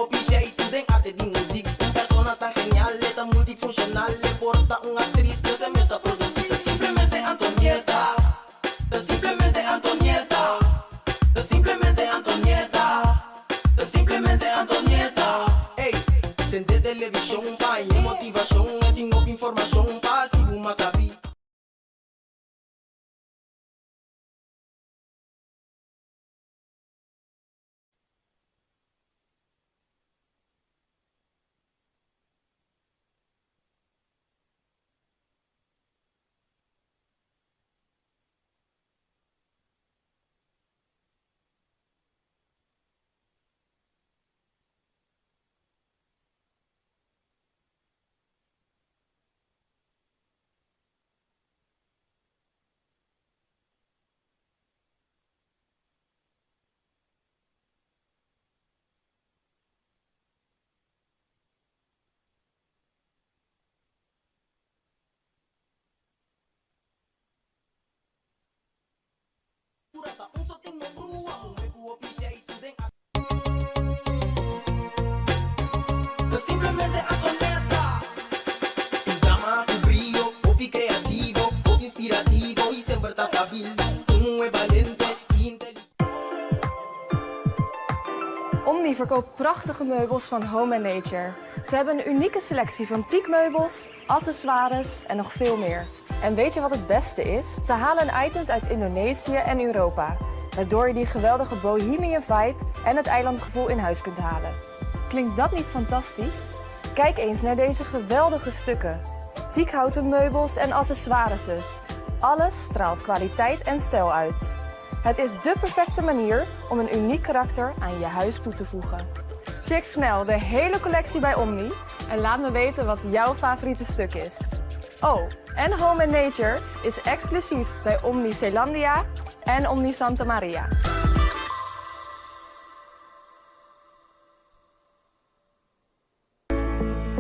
hopi jeitu den arte di muzik. Un persona tan genial, e ta multifunshonal, e por ta un aktris, pero e mes ta produsí. Ta simplemente Antonieta, ta simplemente Antonieta, ta simplemente Antonieta, ta simplemente Antonieta. Ey, sende televishon pa haña motivashon, e tin hopi informashon pa hasi bo mas sabí. Omni verkoopt prachtige meubels van Home and Nature. Ze hebben een unieke selectie van teakmeubels, accessoires en nog veel meer. En weet je wat het beste is? Ze halen hun items uit Indonesië en Europa, waardoor je die geweldige bohemian vibe en het eilandgevoel in huis kunt halen. Klinkt dat niet fantastisch? Kijk eens naar deze geweldige stukken. Teakhouten meubels en accessoires dus. Alles straalt kwaliteit en stijl uit. Het is dé perfecte manier om een uniek karakter aan je huis toe te voegen. Check snel de hele collectie bij Omni en laat me weten wat jouw favoriete stuk is. Oh, en Home and Nature is exclusief bij Omni Zeelandia en Omni Santa Maria.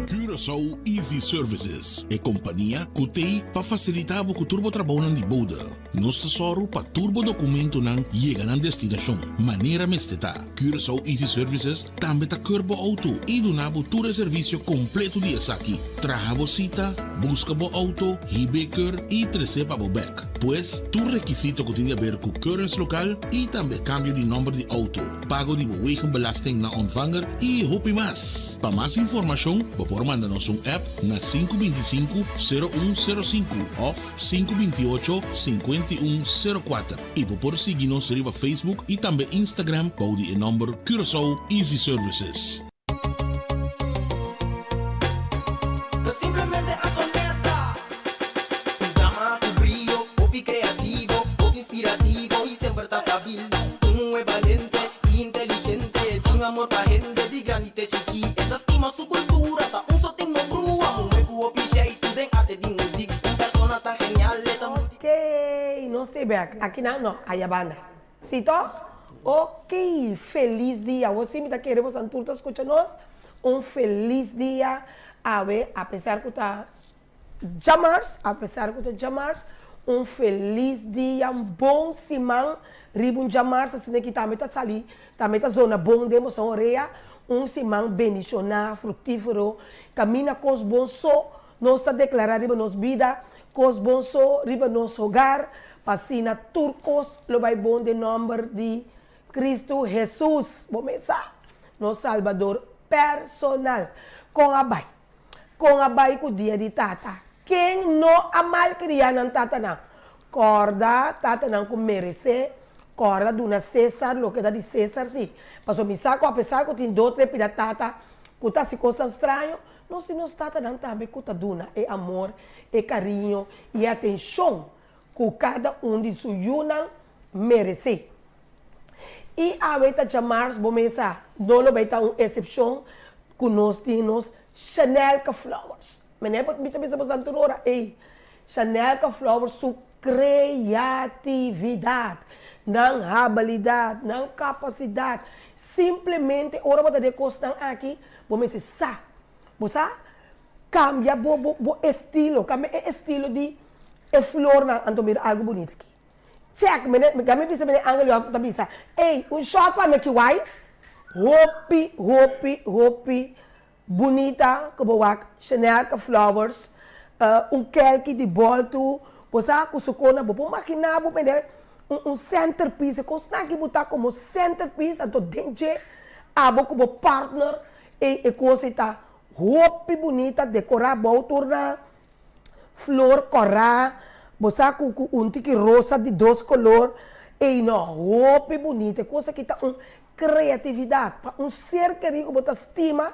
Curaçao Easy Services, e kompania ku t'ei pa fasilitá bo ku tur bo trabounan di bode. Nos ta sòru pa tur bo dokumentonan yega nan destinashon manera mester ta. Curaçao Easy Services tambe ta keur bo outo i duna bo tur e servisio kompleto di esaki, traha bo sita, buska bo outo, hib'é keur i tres'é pa bo bèk. Pues, tur rekisito ku tin di aber ku keuringslokaal i tambe kambio di nòmber di outo, pago di bo wegenbelasting na ontvanger i hopi mas. Pa mas informashon bo por manda nos un app na 525 0105 òf 528 5104 i bo por sigui nos riba Facebook i tambe Instagram bou di e nòmber Curaçao Easy Services. Ta simplemente Antonetta. Un dama ku brio, hopi kreativo, hopi inspirativo i semper ta stabil. Un muhé balente i inteligente, tin amor pa hende di grandi te chikí. E ta stima su kultura, ta un sotin no brua. Muhé ku hopi sheitu den arte di muzik. Un persona tan genial, e ta multi. Oké, nos ta bek. Akinan no, aya banda. Si toch? Ok, felis dia. Awor si mi ta kere bosan tur ta skucha nos. Un felis dia awe, apesar ku ta djamars, apesar ku ta djamars, un felis dia, un bon siman riba un djamars, asina ki tambe ta sali, tambe ta zona bon den bosan orea, un siman bendishoná, fruktífero, kaminda kos bon so Nos ta deklará riba nos bida kos bon so riba nos hogar, pa asina tur kos lo bai bon den nòmber di Kristu Hesus, bo mes sa, nos Salbador personal. Kon a bai? Kon a bai ku Dia di Tata? Ken no a malkriá nan tatanan? Kòrda tatanan ku meresé, kòrda duna Sésar loke ta di Sésar, sí. Pasobra mi sa ku apesar ku tin dos tres pida tata ku ta hasi kosnan straño, Nos tin nos tatanan tambe ku ta duna e amor, e kariño i e atenshon ku kada un di su yunan meresé. I awe ta djamars bo mesa no lo bai ta un esepshon ku nos tin nos Chanelka Flowers. Mene mi ta bisa boso anto ora ei, Chanelka Flowers su kreatividat, nan habilidat, nan kapasidat, simplemente ora bo ta den e kosnan aki, Bo mester sa. Bo sa? Cambia bo bo bo estilo, cambia e estilo di e flornan, anto mira algo bunita aki. Check, mene, mi bisa mene Angel Young ta bisa, ey, un shot pa mi aki wise? Hopi, hopi, hopi bunita ku bo wak Chanelka Flowers, un kelki di bòltu, bo sa ku su kona bo por maginá bo mende un un centerpiece, e kosnan aki bo ta komo centerpiece anto den dje abo ku bo partner ei e kos ei ta hopi bunita dekorá bou tur na flor kòrá, bo sa ku ku un tiki rosa di dos kolor, ei no, hopi bunita, e kos aki ta un kreatividat pa un ser kerí ku bo ta stima,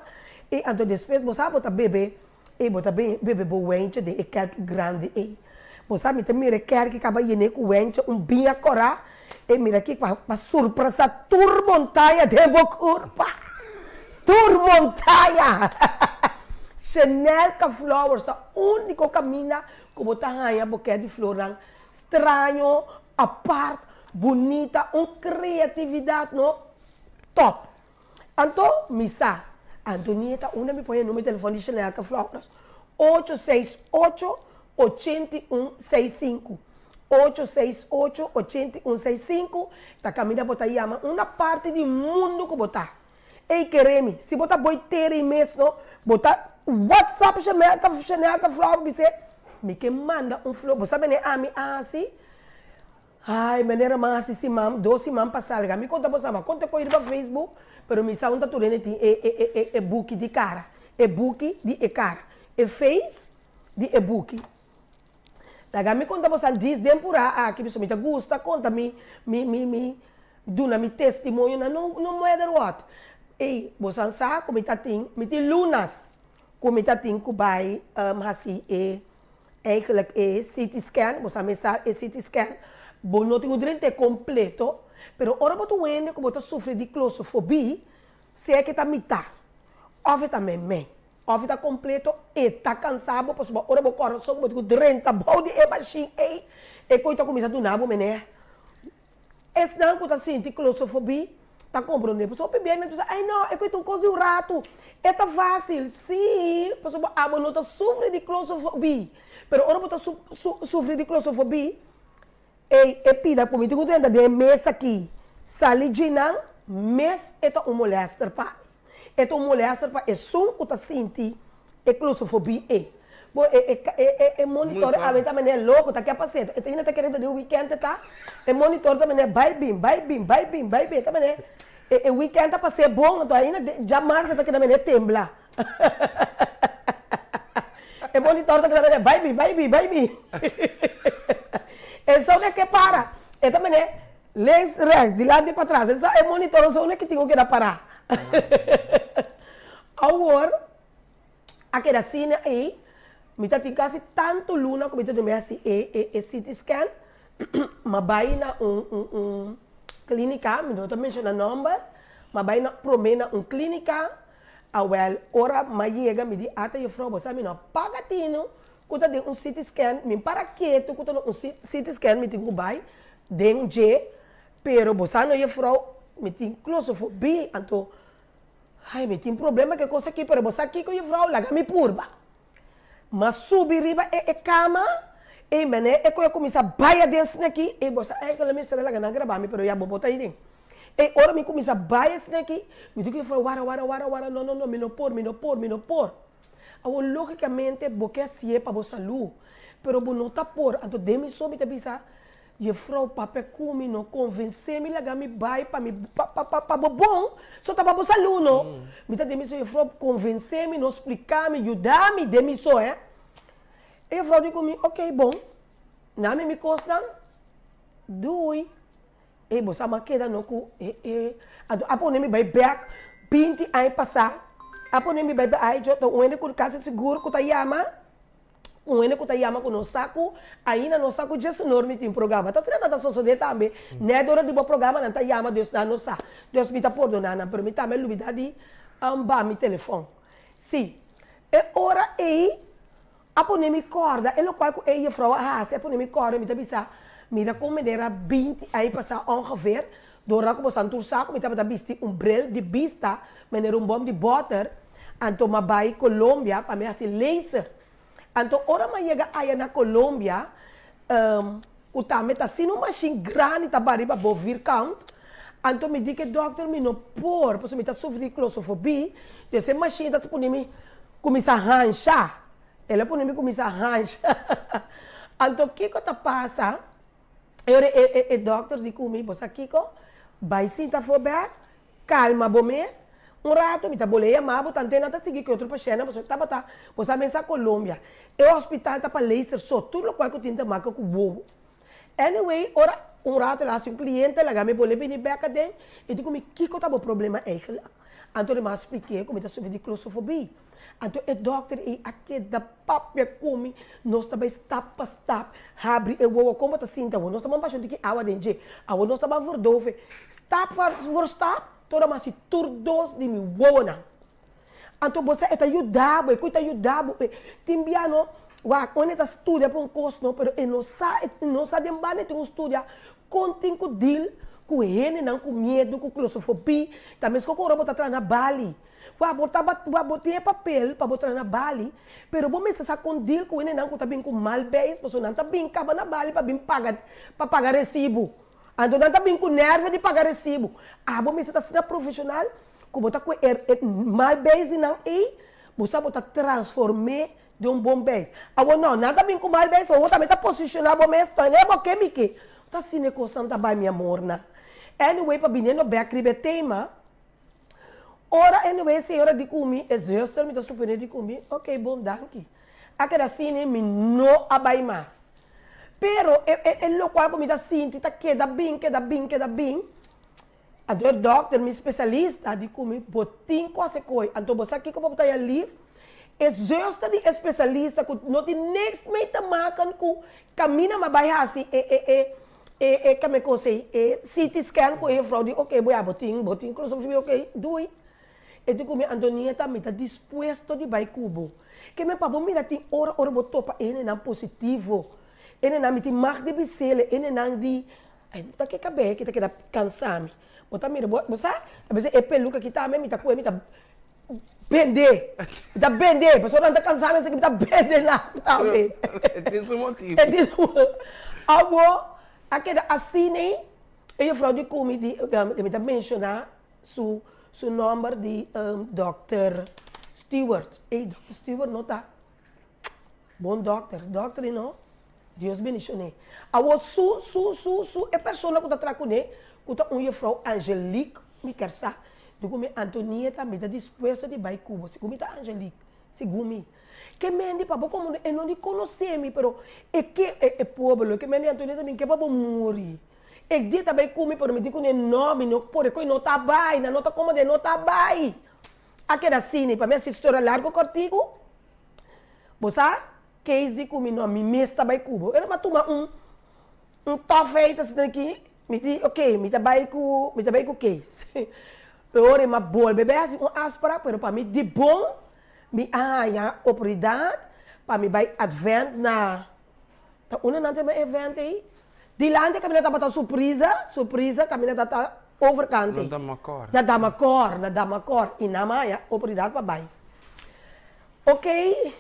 ei anto despues bo sa bo ta bebe, ei bo ta bebe bo wentje den e kèrki grandi ei. Bo sa mi ta mira e kèrki kaba yené ku wentje, un biña kòrá, ei mira aki pa pa surprasá tur montaña den bo kurpa. Tur montaña! Chanelka Flowers ta úniko kaminda ku bo ta haña bokèt di flornan straño, apart, bunita, un kreatividat no tòp. Anto mi sa, Antonieta unda mi pone e numero di telefòn di Chanelka Flowers, ocho seis ocho, ochenta i un seis sinku. Ocho seis ocho, ochenta i un seis sinku, ta kaminda bo ta yama una parti di mundu ku bo ta. Ey kere mi, si bo ta boy teri mes no, bo ta whatsapp Shemelka, Shenelka Flower bis'é, mi ke manda un flor, bo sa mene ami a hasi? Ay manera mi a hasi siman, dos siman pasá, laga mi konta bo sa, mi a konta koe riba Facebook, pero mi sa unda tur hende tin e e e e buki di kara, e buki di e kara, e face di e buki. Laga mi konta boso dis den purá aki, pasobra mi ta gusta konta mi mi mi mi duna mi testimonio na no no matter what. Ey, boso a sa ku mi ta tin, mi tin lunas ku mi ta tin ku bai hasi e eigenlijk e CT scan, boso a mesa e CT scan, bo no tin ku drent'é kompleto, pero ora bo ta un hende ku bo ta sufri di klosofobie, sea ke ta mitá òf e ta meimei. Òf e ta kompleto, e ta kansa bo pasobra ora bo kòrason bo tin ku drenta bou di e mashin ei, e koi ta kuminsá duna bo menea. Esnan ku ta sinti klosofobi ta komprondé pasobra hopi bia nan ta bisa, ai no, e koi ta un kos di un ratu, e ta fásil. Sí, pasobra abo no ta sufri di klosofobi, pero ora bo ta sufri di klosofobi, ei e pida ku mi tin ku drenta den e mes aki, sali djinan mes e ta un molèster pa mi. E ta un molester pa esun ku ta sinti e klostrofobia ei. Bo e e e e monitor awe ta manera loko ta ke pas'é. E ta hende ta kere ta den weekend e ta. E monitor ta manera bai bin bai bin bai bin bai bin. E ta manera e e weekend ta pas'é bon anto ainda djamars e ta keda manera tembla. E monitor ta keda manera bai bin bai bin bai bin. Esou ke ke para. E ta manera. Links, rechts, dilanti i patras. Esa e monitor so unda ki tin ku keda pará. Awor, a keda asina ei, mi ta tin kasi tantu luna ku mi ta duna mi hasi e e e CT scan, m'a bai na un un un klínika, mi no ta menshoná nòmber, m'a bai na promé na un klínika, awèl ora m'a yega mi di ata jufrou bo sa mi no a paga tinu ku ta den un CT scan, mi para ketu ku ta na un CT scan mi tin ku bai, Den dje, pero bo sa no jefrouw, mi tin klosofobie, anto, ai mi tin problema ku e kos aki, pero bo sa kiko jefrouw, laga mi purba. M'a subi riba e e kama, ei mene e koe a kuminsá bai aden asina aki, ei bo sa eigenlijk mi mester a laga nan graba mi, pero ya bo bo ta aiden. Ei ora mi kuminsá bai asina aki, mi di ku jefrouw, wara wara wara wara, no no no, mi no por, mi no por, mi no por. Awor lógikamente bo ke hasié pa bo salú, pero bo no ta por, anto den mi so mi ta bisa, Jefrou papia ku mi no konvensé mi laga mi bai pa mi pa pa pa bo bon, so ta pa bo salú no. Mi ta den mi so jefrou konvensé mi no splika mi yuda mi den mi so eh. E jefrou di ku mi ok bon, na mi mi kosnan, dui. Ey bo sa m'a keda no ku e e anto a pone mi bai bek binti aña pasá a pone mi bai bek ay djo ta un hende ku kasi sigur ku ta yama un hende ku ta yama ku no sa ku ainda no sa ku djesenor mi tin programa ta asina ta sosodé tambe nèt ora di bo programa nan ta yama dus nan no sa dus mi ta pordoná nan pero mi tambe a lubidá di baha mi telefòn si e ora ey. A pone mi kòrda e lokual ku e jefrou a hasi, a pone mi kòrda, mi ta bisa, mira kon manera binti aña pasá ongeveer, dora ku bosan tur sa ku mi tabata bisti un bril di bista manera un bòm di bòter, anto m'a bai Colombia pa mi hasi laser. Anto ora m'a yega aya na Colombia, ku tambe ta asina un mashin grandi ta bari pa bo vierkant, Anto mi di ku e dòkter mi no por, pasobra mi ta sufri di klosofobia, dus e mashin ta pone mi kuminsá hansha. El a pone mi kuminsá hansha. Anto kiko ta pasa? E ora e dòkter di ku mi, bo sa kiko? Bai sinta afó bèk, kalma bo mes, un rato mi ta bolé yama bo, tante nan ta sigui ku e otro pashèntnan pasobra tabata, bo sa mesa Colombia, e hospital ta pa laser so, tur lokual ku tin ta maka ku wowo. Anyway, ora un rato el a hasi un kliente, laga mi bolé bini bèk aden, e di ku mi, kiko ta bo problema eigelijk? Anto mi a splik'é ku mi ta sufri di klosofobia. Anto e dòkter ei a keda papia ku mi, nos ta bai stap pa stap, habri e wowo, kon bo ta sinti awor? Nos ta ban basha un tiki awa den dje, awor nos ta ban verdove, stap voor stap, te ora mi hasi tur dos di mi wowonan. Anto bo sa e ta yuda bo, e ku ta yuda bo, e tin bia no, wak, unda e ta studia pa un kos no, pero e no sa, e no sa den banda e tin un studia kon tin ku deal ku hendenan ku miedu, ku klosofobia, ta meskos ku ora bo ta traha na Bali. Wak bo ta wak bo tin e papel pa bo traha na Bali, pero bo mester sa kon deal ku hendenan ku ta bin ku mal beis, pasobra nan ta bin kaba na Bali pa bin paga pa paga resibu. Anto nan ta bin ku nervio di paga resibu. Abo mester ta asina profeshonal ku bo ta kue e e mal beis di nan ei, bo sa bo ta transform'é den un bon beis. Awor no, nan ta bin ku mal beis, awor bo tambe ta posishoná bo mes, tene bo ke mi ke. Ta asina e kosnan ta bai mi amornan. Anyway, pa biniendo bèk riba e tema, Ora anyway señora di cu mi, e zuster mi ta supone di cu mi, ok bon danki. A keda asina mi no a bay mas. Pero e e e locual cu mi ta sinti ta keda bin, keda bin, keda bin, anto e dokter mi specialista di cu mi bo tin cu haci coy, anto bo sa kico bo ta ya lief? E zuster di e specialista cu no tin niks mee te maken cu camina mi a bay haci e e e E e kame kos ei, e CT scan ku e juffrouw di oke bo ya bo tin bo tin klosofobia oke dui. E di ku mi Antonieta mi ta dispuesto di bai ku bo. Ke men pa bo mira tin ora ora bo topa e hendenan positivo, e hendenan mi tin mag di bisele, e hendenan di ai ta ke kabei aki ta keda kansa mi. Bo ta mira bo bo sa a bes e peluka aki tambe mi ta kue mi ta bende, mi ta bende pasobra nan ta kansa mi esaki mi ta bende nan tambe. E tin su motibu. E tin su Abo a keda asina ei, e juffrouw di ku mi di mi ta menshoná su su nòmber di dòkter Stewart. Ey dòkter Stewart no ta bon dòkter, dòkter ei no, Dios bendishon'é. Awor su su su su e persona ku ta traha kuné ku ta un juffrouw Angelique mi ker sa, di ku mi Antonieta mi ta dispuesto di bai ku bo, segun mi ta Angelique, segun mi. Ke mende pa bo komo e no di konosé mi pero e ke e pueblo ke mende Antonieta mi ke pa bo muri. E dia ta bai ku mi pero mi di kuné no mi no por e koi no ta bai nan no ta komod'é no ta bai. A keda asina i pa mi a hasi storia largu kòrtiku bo sa Kees di ku mi no mi mes ta bai ku bo. E a tuma un un tòfheid asina aki mi di ok mi ta bai ku mi ta bai ku Kees. E ora e mi a bolbe bai hasi un afsprak pero pa mi di bon Mi a haña oportunidat pa mi bai advent na, ta unda nan ta e event ei? Dilanti kaminda tabata surpresa, surpresa kaminda ta ta overkant ei. Na Damakor. Na Damakor, na Damakor. I nan a haña oportunidat pa bai. Okey,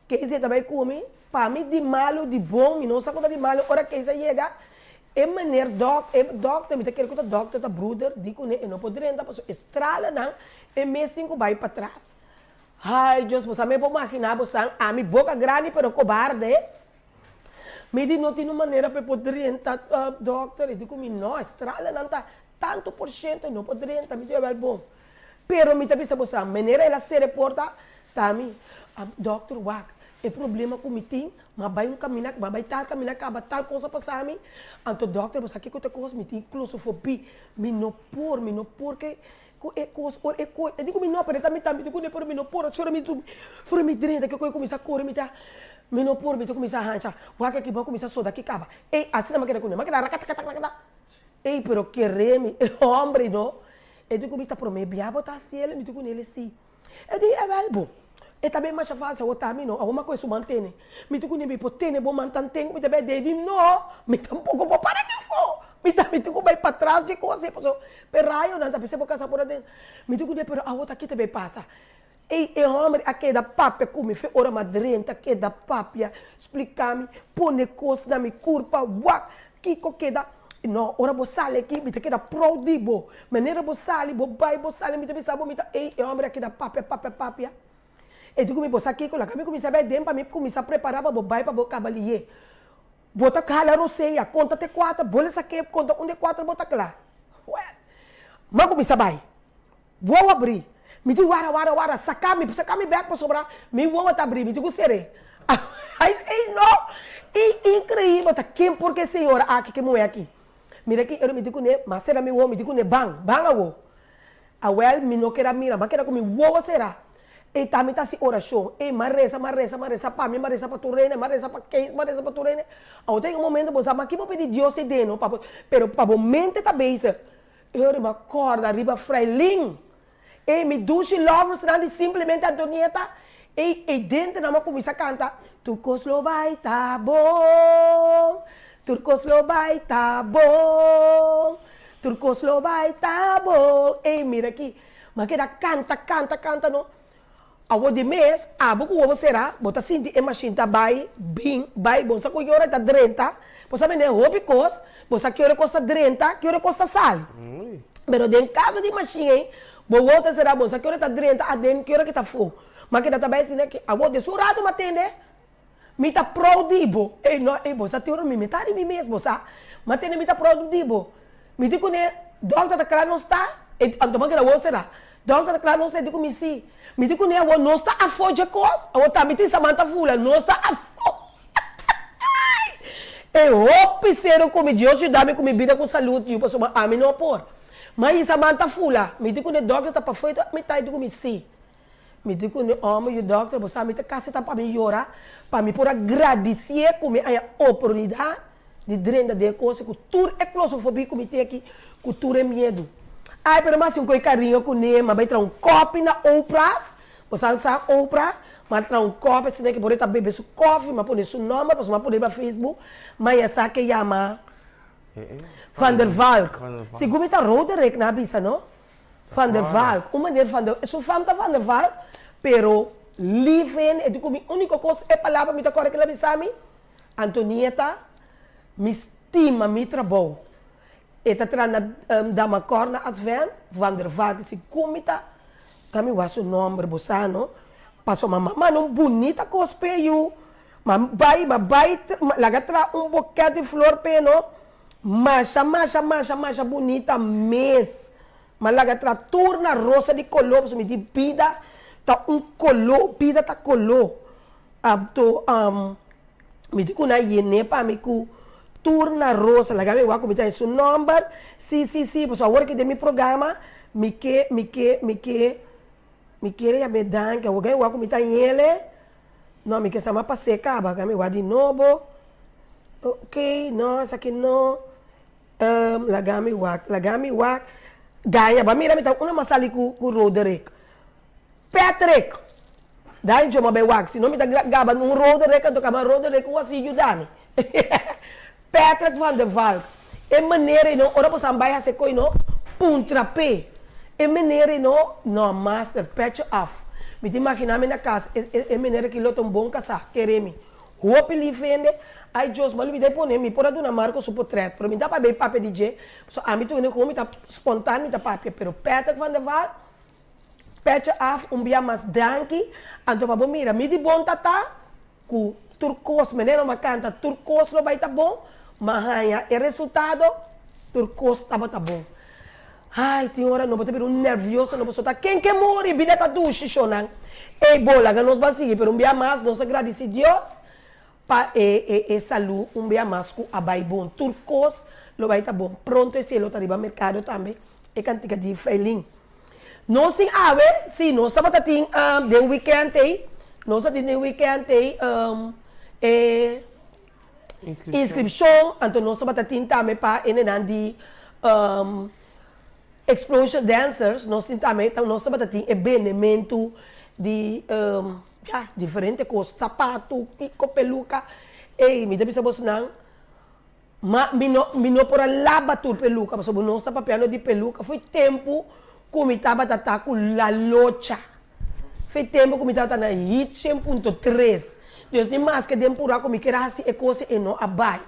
Keisy ta bai ku mi, pa mi di malu di bon, mi no sa ku ta di malu, ora Keisy a yega, e meneer dòk, e dòkter, mi ta kere ku ta dòkter, ta bruder, di kuné e no por drenta pasobra e stralanan e mes tin ku bai patras. Hay Dios, bo sa mi por magina bo san, ami boca grandi pero cobarde. Mi di no tin un manera pa e por drenta dokter, e di cu mi no, e stralanan ta tanto por ciento e no por drenta, mi di awel bon. Pero mi ta bisa bo san, manera el a cera e porta, ta mi, dokter wak, e problema cu mi tin, m'a bay un camina, m'a bay tal camina caba tal cos a pasa mi, anto dokter bo sa kico ta e cos, mi tin closofobie, mi no por, mi no por ke Ku e kos ora e koi e di ku mi no pero e ta mi tambe di ku ne pero mi no por asora mi fora mi drenta ke koi kuminsá kore mi ta mi no por mi ta kuminsá hancha wak aki bo a kuminsá soda aki kaba ey asina mi a keda ku ne mi a keda rakatakatakata ey pero kere mi e hombre no e di ku mi ta prome bia bo ta hasi el mi di ku nel si e di ewel bo e ta ben masha fácil awor ta mi no awor mi a kohe su man tene mi di ku ne mi por tene bo man tanten ku mi ta bai Davy no mi tampoco por para di afó mi ta mi tin ku bai patras dje kos ei pasobra p'e rayonan ta bisa bo kasa por aden mi di ku ne pero awor ta kita bai pasa ei e hòmber a keda papia ku mi fe ora mi a drenta keda papia splika mi pone kos na mi kurpa wak kiko keda. No, ora bo sali aki, mi ta keda proud di bo. Manera bo sali, bo bai, bo sali, mi ta bisa bo, mi ta, ey, e homber a keda papia, papia, papia. E di ku mi, bo sa kiko, laga mi kuminsá bai den pa mi kuminsá prepará pa bo bai pa bo kaba lié. Bo ta hala rosea, konta te kuater, bo lesa ke, konta un de kuater bo ta kla. Wèl, m'a kuminsá bai. Wowo abrí. Mi di wara, wara, wara, saka mi, saka mi bèk pasobra mi wowo ta abrí, mi tin ku ser'é. Ay, ey no! I inkreibel ta ken por ke señora aki, ke muhé aki. Mira ki ora mi di kuné, m'a sera mi wowo, mi di kuné, ban, ban awo. Awèl, mi no keda mira, m'a keda ku mi wowo será. Ey ta mi ta hasi orashon. Ey, m'a resa, m'a resa, m'a resa pa mi, m'a resa pa tur hende, m'a resa pa Kees, m'a resa pa tur hende. Awo ta yega un momento bo sa, ma ki bo pidi Dios ei den no, pa bo, pero pa bo mente ta bezig. E ora mi a corda riba Frailin. Ey, mi dushi lovers nan di Simplemente Antonieta, ey, ey denter nan a cuminsa canta, Tur cos lo bay ta bon, tur cos lo bay ta bon, tur cos lo bay ta bon. Ey, mira aki, mi a keda canta, canta, canta no. Awor di mes, abo ku wowo será, bo ta sinti e mashin ta bai, bin, bai, bo sa ku ki ora e ta drenta, bo sa bende hopi kos, bo sa ki ora e kos ta drenta, ki ora e kos ta sali. Pero den kaso di mashin ei, bo wowo ta será, bo sa ki ora e ta drenta aden, ki ora ki ta afó. Ma keda ta bai asina ki awor des un rato mi a tende. Mi ta proud di bo. Ey no, ey bo sa tin ora mi meta di mi mes, bo sa. Ma tene mi ta proud di bo. Mi di kuné, dòkter ta kla nos ta, e anto bo a keda awor sera. Dòkter ta kla nos ta, e di ku mi si. Mi di kuné awor nos ta afó dje kos, awor tambe tin Samantha fula, nos ta afó. E hopi seru ku mi, Dios yuda mi ku mi bida ku salud yu, pasobra ami no por. Ma i Samantha fula, mi di kuné dòkter ta pafó, e mi ta, e di ku mi si. Mi di ku mi hòmber, Yu dòkter, bo sa mi ta kasi ta pa mi yora, pa mi por a gradisié ku mi haña oportunidat di drenta den e kos ku tur e klosofobia ku mi tin aki, ku tur e miedu. Ai, pero mi hasi un koi kariño kuné, mi a bai traha un kòpi na Oprah's, bo sa sa Oprah, mi a traha un kòpi asina ke por e ta bebe su kòfi, mi a pone su nòmber, pasobra mi a pone riba Facebook, mi a haña sa ke yama Van der Valk. Segun mi ta Roderick nan a bisa, no? Van der Valk, un meneer Van der, su fam ta Van der Valk, pero lief hende, e di ku mi uniko kos, e palabra mi ta kòrda kila bisa mi, Antonieta, mi stima mi trabou. E ta traha na Damacor na Advent, Van der Valk, si ku mi ta, ta mi wak su nòmber, bo sa no, pasobra mama manda un bunita kos p'e yu, ma bai, ma bai laga traha un boket di flor p'e no, Masha masha masha masha bunita mes. Ma laga tra tur na rosa di kolo pasobra mi di bida ta un kolo, bida ta kolo. Anto mi di ku nan yene pa mi ku tur na rosa. Laga mi wak ku mi ta su nomber. Si si si pasobra awor aki den mi programa mi ke mi ke mi ke mi kere yam'é danki. Awor mi wak ku mi ta yele. No, mi ke sa ma pas'é kaba, mi wak di nobo. Ok, no, esaki no. Laga mi wak, laga mi wak. Gaña, bo a mira mi ta una mas sali ku ku Roderick. Patrick! Dai djo mi a bai wak, si no mi ta gaba un Roderick, anto kaba Roderick un asi yuda mi. Patrick van der Valk, e manera ei no, ora bo sa bai hasi e koi no, puntra p'e. E manera ei no, no master, petje af. Mi ta imagina mi na kas, e e manera aki lo ta un bon kasá, kere mi. Hopi lif hende, ai Dios, ma lo mi ta pone, mi por a duna Marco su potret, pero mi ta papia e papia di dje, pasobra ami tur hende komo mi ta spontan mi ta papia, pero Patrick van der Valk, petje af, un bia mas danki, anto pa bo mira, mi di bon tata, Ku tur kos, manera mi a kanta, tur kos lo bai ta bon, m'a haña e resultado, tur kos tabata bon. Ai, tin ora no bo ta bira un nervioso, no bo so ta ken ke muri, bida ta dushi, shonnan. Ey bo, laga nos ban sigui, pero un bia mas nos ta gradisi Dios pa e e e salú un bia mas ku a bai bon. Tur kos lo bai ta bon. Pronto e cielo ta riba merkado tambe, e kantika di Freilin. Nos tin awe, sí, nos tabata tin den weekend ei, nos a tin den weekend ei e inscripcion, anto nos tabata tin tambe pa e nenan di Explosion Dancers, nos tin tambe, nos tabata tin e bendementu di ya, diferente kos, sapatu, kiko, peluka, ei, mi ta bisa bosonan. Ma mi no, mi no por a laba tur peluka, pasobra nos ta papiando di peluka fo'i tempu ku mi tabata ta ku La Locha, fo'i tempu ku mi tabata na Hit shen punto tres. Dios ni maske den purá ku mi kier a hasi e kos e no a bai.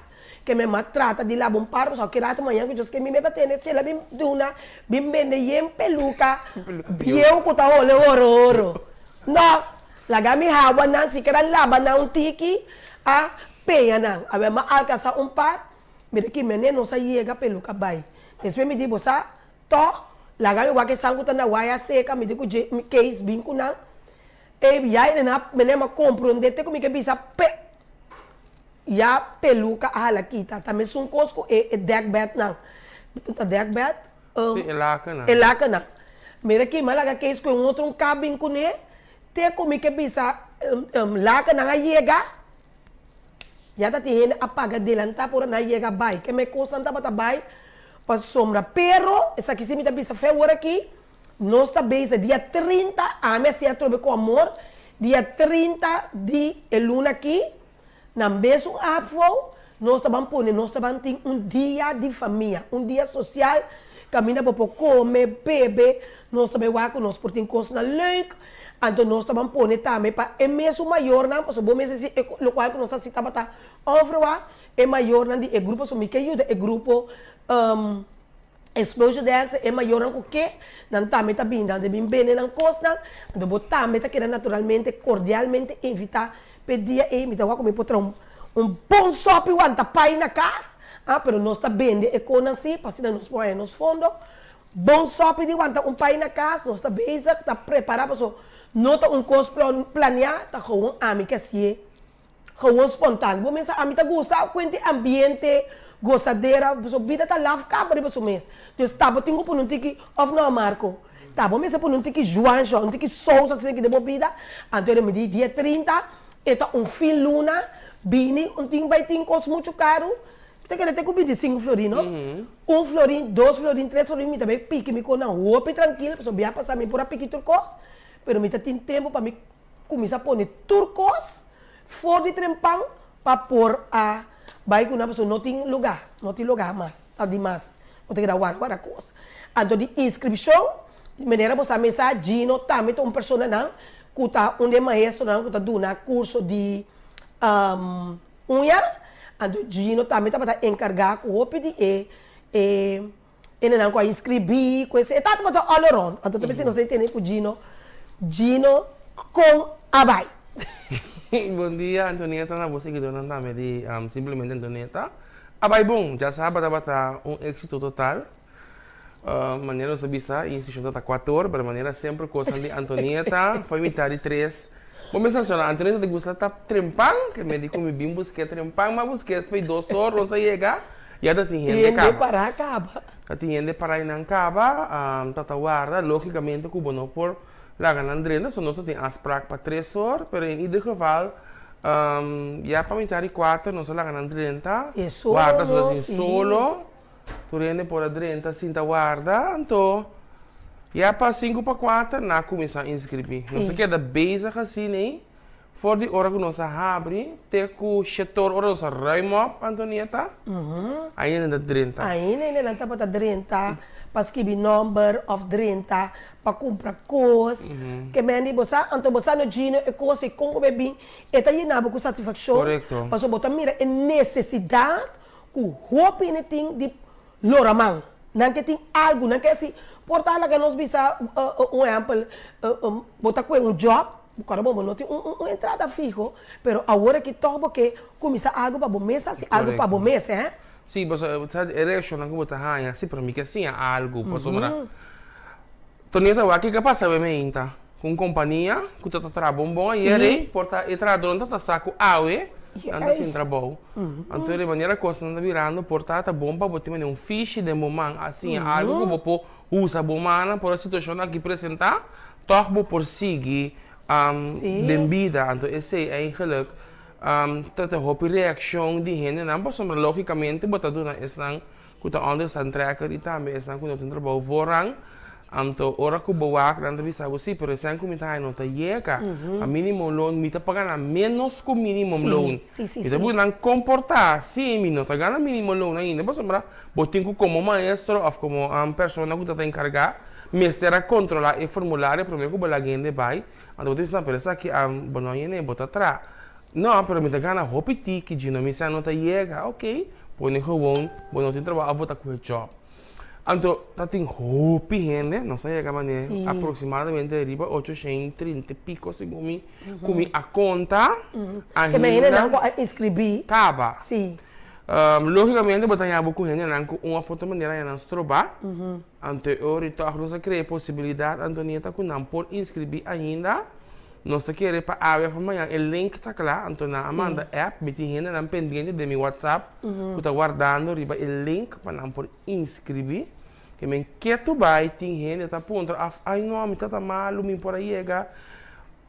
Ke mi a trata di laba un par, pasobra ki rato mañan ku Dios ke mi meta tene sela bin duna, bin bende yen peluka bieu ku ta hole oro oro. No, laga mi hawa nan sikiera laba nan un tiki, a peña nan. Awe mi a alkansa un par, mira ki mene nos a yega peluka bai. Despues mi di, bo sa, tòg, laga mi wak esan ku ta na waya seka, mi di ku dje mi keis bin ku nan. E ya e nan mene mi a komprondé te ku mi ke bisa pe. Ya peluka a hala kita. Ta mesun kos ku e dekbednan. Ta dekbed? Sí, e lakennan. E lakennan. Mira ki mi a laga kees ku e un otro un kap bin kuné, te ku mi ke bisa lakennan a yega, ya ta tin hende a paga delantá pa ora nan a yega bai. Ke me kosnan tabata bai pasobra. Pero, esaki sí mi ta bisa fe awor aki, nos ta bezig dia 30, ami a siña atrobe ku amor, dia 30 di e luna aki, Nan bes un afo, nos ta ban pone, nos ta ban tin un dia di famia, un dia social, caminda bo por come, bebe, nos ta bay wak cu nos por tin cosnan leuk, anto nos ta ban pone tambe pa e mesun mayornan, pasobra bo mester si e locual cu nos ta haci tabata onverwacht, e mayornan di e grupo, so mi ke yuda e grupo Exposure dance e mayornan ku ke nan tambe ta bin, nan ta bin bende nan kosnan, anto bo tambe ta keda naturalmente kordialmente invitá p'e dia ei. Mi ta wak ku mi por traha un un bon sòpi wanta pai na kas, ah, pero nos ta bende e kosnan si pa asina nos por haña nos fondo. Bon sòpi di wanta un pai na kas, nos ta bezig ta prepará pasobra no ta un kos planiá, ta gewoon ami ke hasié. Gewoon spontaan. Bo mester ami ta gusta kuenti ambiente, gosadera, pasobra bida ta laf kaba riba su mes. Dus ta bo tin ku pone un tiki, of no Marco? Ta bo mester pone un tiki juansha, un tiki sous asina aki den bo bida. Anto e mi di dia 30 e ta un fin luna, bini un tin bai tin kos muchu karu. Mi ta kere te ku bidi sinku florin no. Un florin, dos florin, tres florin mi ta bai piki mi konan hopi trankil pasobra bia pasa mi por a piki tur kos, pero mi ta tin tempu pa mi kuminsá pone tur kos for di trempan pa por a bai ku nan pasobra no tin lugá, no tin lugá mas, ta di mas, bo ta keda warda warda kos. Anto di inskripshon, manera bo sa mesa Gino tambe ta un personanan ku ta un di e maestronan ku ta duna kurso di uña, anto Gino tambe tabata enkargá ku hopi di e e Hendenan ku a inskribí ku esei, e tabata all around. Anto ta bisa nos a tene ku Gino, Gino kon a bai? Bon dia Antonieta na bo seguidornan tambe di Simplemente Antonieta. A bai bon, djasaba tabata un éxito total. Manera nos a bisa e inskripshon tabata kuator, pero manera semper kosnan di Antonieta foi mitad di tres. Bo mester sona Antonieta ta gusta ta trempan, ke me di ku mi bin busk'é trempan, m'a busk'é foi dos or nos a yega. Ya ta tin hende Hende kaba. pará kaba. Ta tin hende pará einan kaba, ta ta warda. Lógikamente ku bo no por laga nan drenta, so nos ta tin afsprak pa tres or, pero en ieder geval ya pa mitad di kuater nos a laga nan drenta. Si e solo Warda, so ta no, tin si. solo. Tur hende por a drenta sinta warda, anto ya pa sinku pa kuater nan a kuminsá inskribí. Nos a Si. keda bezig asina ei. For di ora ku nos a habri te ku shetor ora nos a ruim op, Antonieta, ainda nan ta drenta. Ainda nan tabata drenta pa skibi nomber of drenta pa kumpra kos. Ke men di bo sa, anto bo sa no Gino e kos ei kon ku bo e bin, e ta yena bo ku satisfakshon. Korekto. Pasobra bo ta mira e nesesidat ku hopi hende tin di Lora man. Nan ke tin algu, nan ke hasi, por ta laga nos bisa un ehèmpel, bo ta kue un jòb, kòrda bo, bo no tin un entrada fiho, pero awor aki tòg bo ke kuminsá algu pa bo mes hasi algu pa bo mes, hè. Sí, pasobra sa e reakshonnan ku bo ta haña, sí, pero mi ke siña algu, pasobra Tony ta wak kiko a pasa awe meinta ku un kompania ku ta traha bonbon ayer ei, por ta e trahadornan ta sa ku awe nan ta sin trabou. Anto di manera kosnan ta birando por ta ta bon pa bo tin manera un fishi den bo man a siña algu ku bo por usa bo mannan por e situashon aki presentá tòg bo por sigui den bida. Anto esei eigenlik ta ta hopi reakshon di hendenan pasobra lógikamente bo ta duna esnan ku ta onderstandtrekker i tambe esnan ku no tin trabou voorrang, anto ora ku bo wak nan ta bisa bo si, pero esnan ku mi ta haña no ta yega pa minimum loon, mi ta paga nan ménos ku minimum loon. Mi ta buska nan komportá, si mi no ta gana minimum loon ainda pasobra bo tin ku komo maestro òf komo persona ku ta ta enkargá mester a kontrolá e formulario promé ku bo laga hende bai, anto bo ta bisa nan pero esaki bo no a yene bo ta traha. No, pero mi ta gana hopi tiki, Gino, mi sa no ta yega. Ok, Pone gewoon bo no tin trabou of bo ta kohe job. Anto ta tin hopi hende, nos a yega manera aproximadamente riba 830 y pico segun mi, ku mi a konta Te men hendenan ku a inskribí. Kaba. Sí. Lógicamente bo ta haña bo ku hendenan ku un òf otro manera haña nan strobá. Anto e ora i tòg nos a krea e posibilidat, Antonieta, ku nan por inskribí ainda. Nos ta kere pa awe òf mañan e link ta kla, anto nan a manda app, mi tin hendenan pendiente den mi WhatsApp ku ta wardando riba e link pa nan por inskribí. Ke men ketu bai tin hende ta puntra òf ai no mi ta ta malu mi por a yega,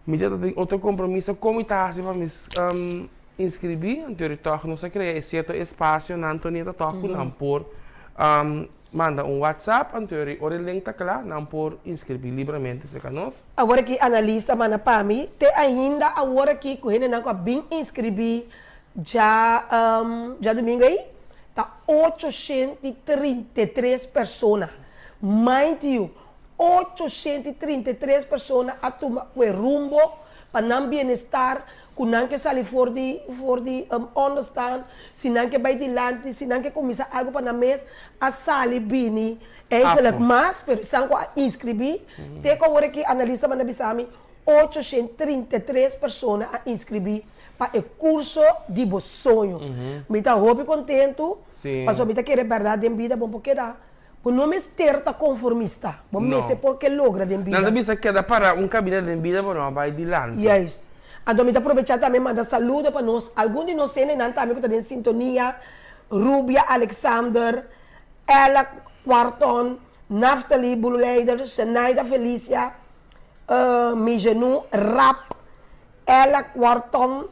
mi ta tin otro kompromiso kon mi ta hasi pa mi inskribí? Anto ori tòg nos a krea e sierto espasionan Antonieta tòg ku nan por Manda un WhatsApp anto e ora e link ta kla, nan por inskribí libramente serka nos. Awor aki analista manda pa mi, te ainda awor aki ku hendenan ku a bin inskribí dja djadumingu ei, ta 833 persona. Mind you, 833 persona a tuma ku e rumbo pa nan bienestar, ku nan ke sali for di for di onderstand, si nan ke bai dilanti, si nan ke kuminsá algu pa nan mes, a sali bini eigenlijk mas, pero esan ku a inskribí, te ku awor aki analista manda bisa mi, 833 persona a inskribí pa e kurso di bo soño. Mi ta hopi kontentu, pasobra mi ta kere bèrdat den bida bo por keda Bo no mester ta konformista. Bo mester por ke logra den bida. Nan ta bisa keda para un kabina den bida bo no a bai dilanti. Juist. Anto mi ta probechá tambe manda saludo pa nos algun di nos hendenan tambe ku ta den sintonia, Rubia Alexander, Ella Cuarton, Naftali Bululeider, Shenaida Felicia, Mijenu Rap, Ella Cuarton,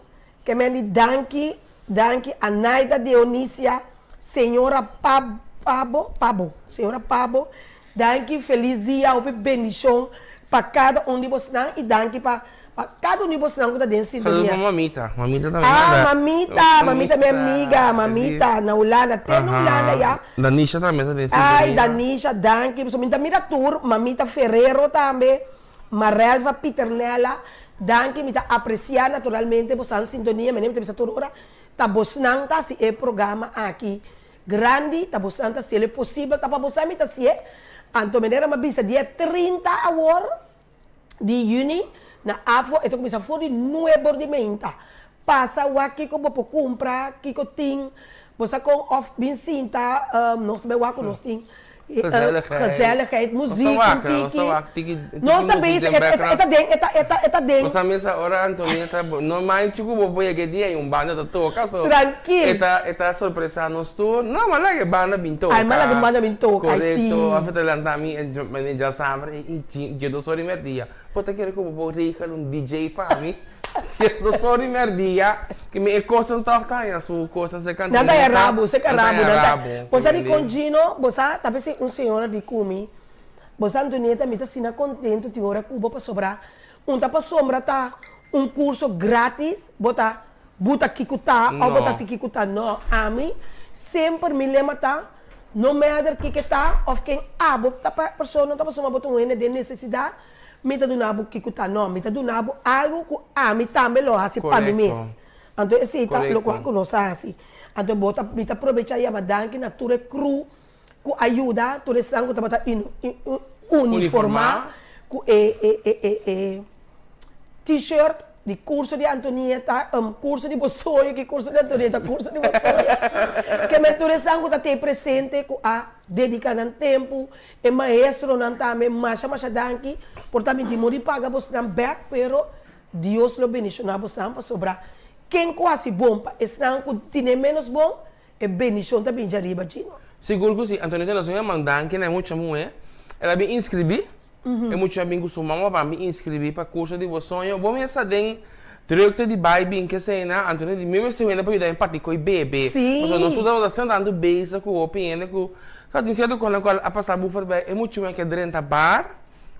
Ke men di danki, danki Anaida Dionisia, señora Pabo, Pabo, señora Pabo, danki, felis dia, hopi bendishon pa kada un di bosnan i danki pa pa kada un di bosnan ku ta den Saludo sintonia. pa mamita, mamita tambe Ah, manda. mamita, mamita mi amiga, mamita na Hulanda, te na Hulanda ya. Danisha tambe ta den Ay, sintonia. Danisha, danki, pasobra mi ta mira tur, mamita Ferrero tambe. Marelva Pieternella, Danki, mi ta aprecia naturalmente bosan sintonia, mene mi ta bisa tur ora, ta bosnan ta haci e programa aki grandi, ta bosnan ta haciel e posibel, ta pa bosan mi ta hacié, anto manera mi a bisa dia 30 awor di juni na APFO e ta cuminsa for di nuebe or di meinta, pasa wak kico bo por cumpra, kico tin, bo sa con of bin sinta nos ta bay wak cu nos tin Gezelligheid. Gezelligheid, muziek Nos ta un wak, nos tiki. ta wak tiki, tiki Nos ta muziek bezig, den e, e, e background. ta den, e ta, e ta, e ta den. Nos ta mesa ora Antonieta bo, no manchi ku bo por yega e dia i un banda ta toka, so Trankil. e ta, e ta sorpresa nos tur. No, ma laga e banda bin toka. Ai, ma laga e banda bin toka, ai si. Korekto, a ta lanta mi e mane djasambre i i dje dos ora i merdia. Bo ta kere ku bo por regel un DJ pa mi? Cierto sorry merdia que mi e cosnan toch ta haña su cosnan cerca Nan ta haña rabu, cerca Nan ta rabu haña nan ta. rabu, Bo sa di comprendí. con Gino, bo sa ta p'esei un señora di cu mi, bo sa Antonieta mi ta asina contento tin ora cu bo pasobra un ta pasobra ta un curso gratis, bo ta buta kico ta of bo ta No. haci kico ta, no, ami semper mi lema ta no matter kico ta of ken abo ta pa persona no ta pasobra bo ta un hende den necesidad, Mi ta duna bo kiko ta? No, mi ta duna bo algu ku ami tambe lo hasi pa mi mes. Korekto. Anto esei ta Korekto. lokual ku nos a hasi. Anto bo ta, mi ta probechá yama danki na tur e crew ku a yuda, tur esnan ku tabata uniformá Uniformá. ku e e e e e T-shirt di curso di Antonieta, curso di Bosoyo, ki curso di Antonieta, curso di Bosoyo. Ke men tur esnan ku ta tei presente ku a dedica nan tempu, e maestronan tambe masha masha danki, por ta mi tin modi paga bosnan bek, pero Dios lo bendiciona bosnan pasobra ken ku hasi bon pa esnan ku tine menos bon, E bendicion ta bin djariba djino. Sigur cu si. Antonieta nos a manda danki na e mucha muhe. El a bin inscribi. E mucha a bin cu su mama pa bin inscribi pa curso di Bo Soño. Bo mester den drukte di bay bin kesena. Antonieta di mi mester wende pa yuda mi parti coy bebe. Si. Pasobra nos tur tabata asina tanto bezig cu hopi hende cu sa tin cierto cosnan cu a pasa bo voorbij. E mucha muhe a keda drenta bar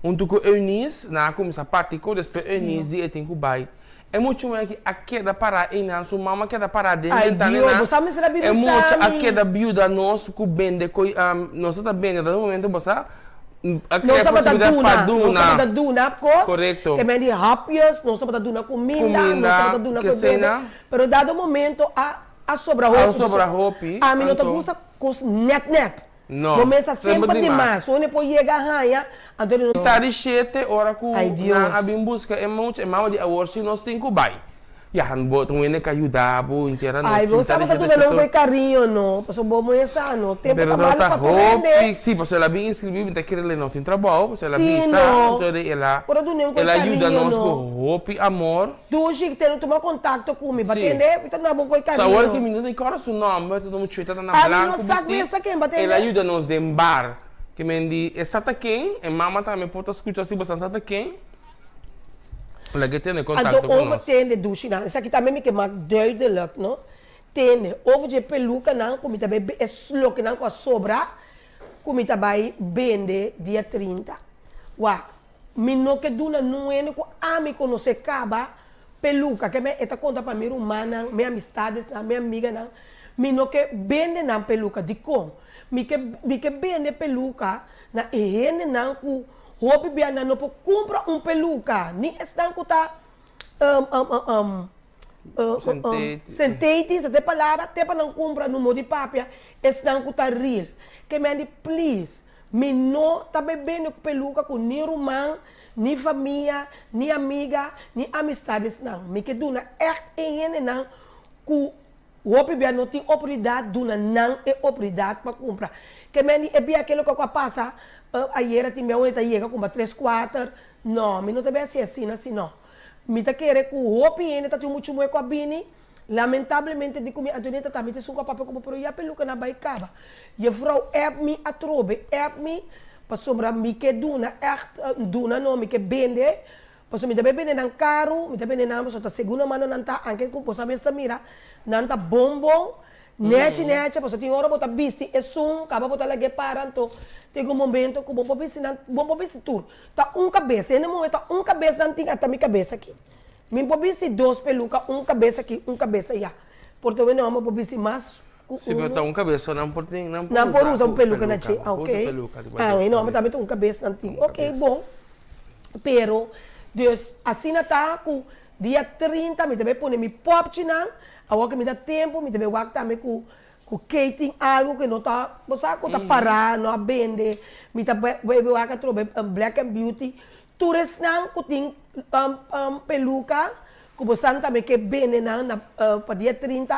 hunto cu Eunice. Nan a cuminsa parti coy. Despues Eunice di e tin cu bay. E mucha muhé aki a keda pará einan, su mama a keda pará den Ay, bentana Dios, einan. bo sa mester a bibi E mucha a sami. keda biuda nos ku bende koi, nos ta bende dado momento bo sa a Nos krea tabata posibilidat pa duna, nos duna. tabata duna kos, Korekto. ke men di hapjes, nos tabata duna kuminda, nos Kuminda, tabata duna ke koi bebe, esei nan. pero dado momento a. A sobra hopi. A sobra hopi. Ami no ta gusta kos nèt nèt. No. Bo mester semper di mas. Unda e por yega haña, anto di no. Ta di shete ora ku nan a bin buska e mucha, e mama di awor si nos tin ku bai. Ya, bo ta un hende ka yuda bo henter anochi. Ay, bo sa bo ta duna nan ku e kariño no, pasobra bo muhé sa no. Tempu ta malu pa tur hende. Si, pasobra el a bin inskribí, mi ta kere el no tin trabou, pasobra el a bisa, anto el a el a yuda nos ku hopi amor. Dushi, tene tuma kontakto ku mi, batende, mi ta duna bo ku e kariño. Sa awor ki mi no ta kòrda su nòmber, ta duna muchuita ta na blanku bistí, el a yuda nos den bar. Ke men di e sa ta ken, e mama tambe por ta skucha si boso sa ta ken. Laga e tene kontakto Anto ku over nos. tende dushi nan, esaki tambe mi ke mak duidelijk no, tende over dje pelukanan ku mi ta bai e slokinan ku a sobra ku mi ta bai bende dia 30. Wak, mi no ke duna nun hende ku ami konosé kaba peluka, ke men e ta konta pa mi rumannan, mi amistadesnan, mi amiganan, mi no ke bende nan peluka. Dikon? Mi ke mi ke bende peluka na e hendenan ku Hopi bia nan no por kumpra un peluka, ni esnan ku ta sentetis, e palabra, te pa nan kumpra no modi papia, esnan ku ta real. Ke mi a di, please, mi no ta bai bende ku peluka ku ni ruman, ni famia, ni amiga, ni amistadesnan. Mi ke duna ègt e hendenan ku Hopi bia no tin oportunidat duna nan e oportunidat pa kumpra. Ke men di e bia ke loke ku a pasa ayera tin bia unda ta yega kumpra tres kuater. No, mi no ta bai hasi asina si no. Mi ta kere ku hopi hende ta tin muchu moe ku a bini. Lamentablemente di ku mi Antonieta tambe ta esun ku a papia ku bo pero ya peluka nan a bai kaba. Jefrou app mi atrobe app mi pasobra mi ke duna ègt duna no mi ke bende. Pasobra mi ta bai bende nan karu, mi ta bende nan pasobra ta segunda mano nan ta, anke ku bo sa mes ta mira, nan ta bon bon, nechi nechi, pasobra tin ora bo ta bisti esun, kaba bo ta lag'é para, anto tin un momento ku bo por bisti nan, bo por bisti tur. Ta un kabes, hende muhé ta un kabes nan tin, ata mi kabes aki. Mi por bisti dos peluka, un kabes aki, un kabes aya. Por ta wende hòmber por bisti mas ku Si, pero unu. ta un kabes so nan por tin, nan por Nan por usa usa un ku peluka na peluka, dje, nan por usa oké. peluka riba Ah, dos hende hòmber kabes. tambe ta un kabes nan tin, Un oké, kabes. bon. Pero, dus, asina ta ku dia 30 mi ta bai pone mi popchinan, awor ku mi ta tempu mi ta bai wak tambe ku ku Kate tin algu ku e no ta, bo sa ku ta pará, no a bende, mi ta bai bai wak atrobe Black and Beauty, tur esnan ku tin peluka ku bo san tambe ke bende nan na pa dia 30,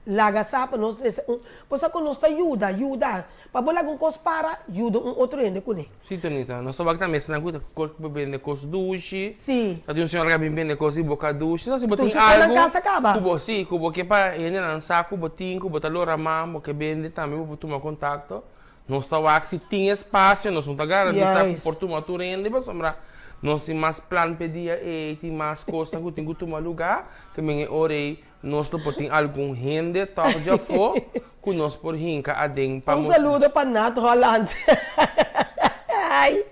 laga sa pa nos trese un, bo sa ku nos ta yuda, yuda, pa bo laga un kos para, yuda un otro hende kuné. Sí, Tonita, nos ta wak tambe esnan ku ta kor ku bende kos dushi. Sí. Ta tin un señora ku a bin bende kos di boka dushi. So si bo tin Tur su konan algu kasa kaba. ku bo, sí, ku bo ke pa hendenan sa ku bo tin, ku bo ta lora man, bo ke bende tambe bo por tuma kontakto. Nos ta wak si tin espasio, nos no ta garantisa ku Juist. por tuma tur hende pasobra nos tin mas plan p'e dia ei, tin mas kosnan ku tin ku tuma lugá, ke men e ora ei Nos lo por tin algun hende tòg djafó ku nos por hinka aden pa Un saludo pa Nat Holland. Ay,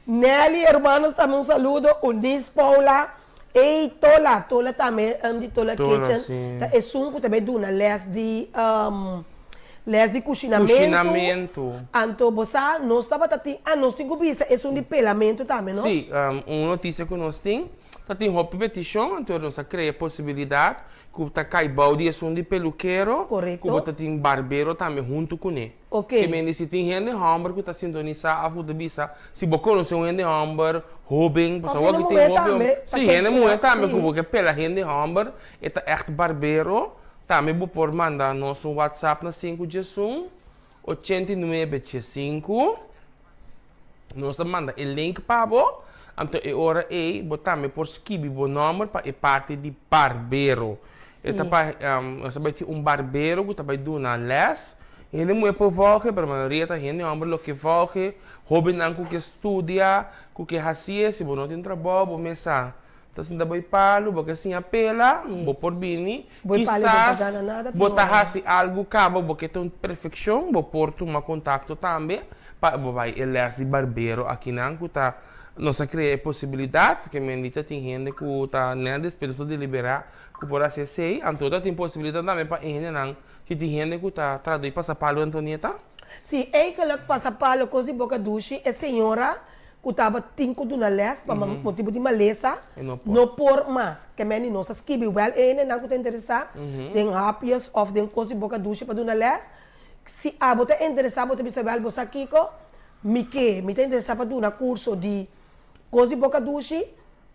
Nelly hermanos tambe un saludo, Unis Paula, ey Tola, Tola tambe di Tola Tola, Kitchen, sí. ta esun ku ta bay duna les di les di kushinamentu. Kushinamentu. Anto bo sa nos tabata tin, ah nos tin ku bisa esun di pelamentu tambe no? Sí, un notisia ku nos tin. Ta tin hopi petishon, anto nos a krea posibilidat ku ta kai bou di esun di pelukero, ku bo ta tin barbero tambe huntu kuné. Ke mende si tin hende hòmber ku ta sintonisá òf ku ta bisa, si bo konosé un hende hòmber hóben, pasobra awor ku tin hopi hòmber, si hende muhé tambe ku bo ke pela hende hòmber, e ta ègt barbero, tambe bo por manda nos un whatsapp na sinku diesun, 89 diesinku. Nos ta manda e link pa bo, anto e ora ei bo tambe por skibi bo nòmber pa e parti di barbero. E ta pa, nos ta bai tin un barbero ku ta bai duna lès. Hende muhé por vòlge, pero mayoria ta hende hòmber lo ke vòlge, hóbennan ku ke studia, ku ke hasié. Si bo no tin trabou, bo mes sa ta sinta bo e palu, bo ke siña pela, bo por bini. Kisas bo ta hasi algu kaba, bo ke ta un perfekshon, bo por tuma kontakto tambe pa bo bai e lès di barbero akinan ku ta nos a krea e posibilidat ke men di ta tin hende ku ta nèt despues nos ta deliberá ku por hasi esei anto ta tin posibilidat tambe pa e hendenan si tin hende ku ta trata di pasa palo Antonieta. Si eigenlijk pasa palo kos di boka dushi e señora. ku tabatin ku duna lès pa motibu di malesa E no por. no por mas. Ke men di nos a skibi wèl e hendenan ku ta interesá den hapjes òf den kos di boka dushi pa duna lès. Si abo ta interesá bo ta bisa wèl bo sa kiko, mi ke, mi ta interesá pa duna kurso di kos di boka dushi,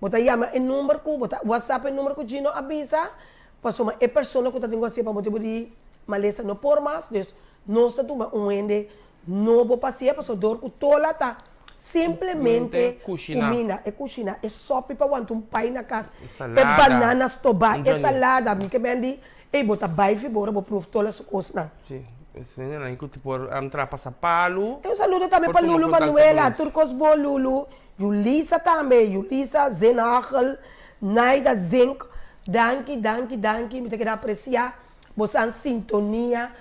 bo ta yama e number ku bo ta whatsapp e number ku Gino a bisa pasobra e persona ku ta tin ku hasié pa motibu di malesa no por mas, dus nos ta tuma un hende nobo pa hasié pasobra dor ku Tola ta simplemente kuminda, e kushina, e sòpi pa wanta un pai na kas, e banana stobá, e salada, mi ke men di ey bo ta bai fi bo ora bo pruf Tola su kosnan. Sí, esei ku por traha pasa palu. Un saludo tambe pa Lulu Manuela, tur kos bon Lulu, Yulisa tambe, Yulisa Zenhagel, Naida Zink, danki, danki, danki, mi ta keda apresiá bosan sintonia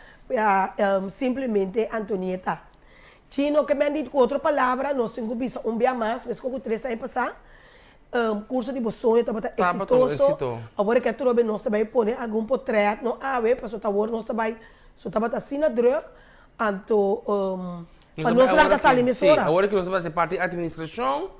simplemente Antonieta. Chino ke men di ku otro palabra nos tin ku bisa un bia mas, meskos ku tres aña pasá, Curso di bo soño tabata exitoso. Awor ke atrobe nos ta bai pone algun potret no awe pasobra ta awor nos ta bai so tabata asina druk anto pa nos ranka sali mesora. Si, awor ke nos ta bai hasi parti di administrashon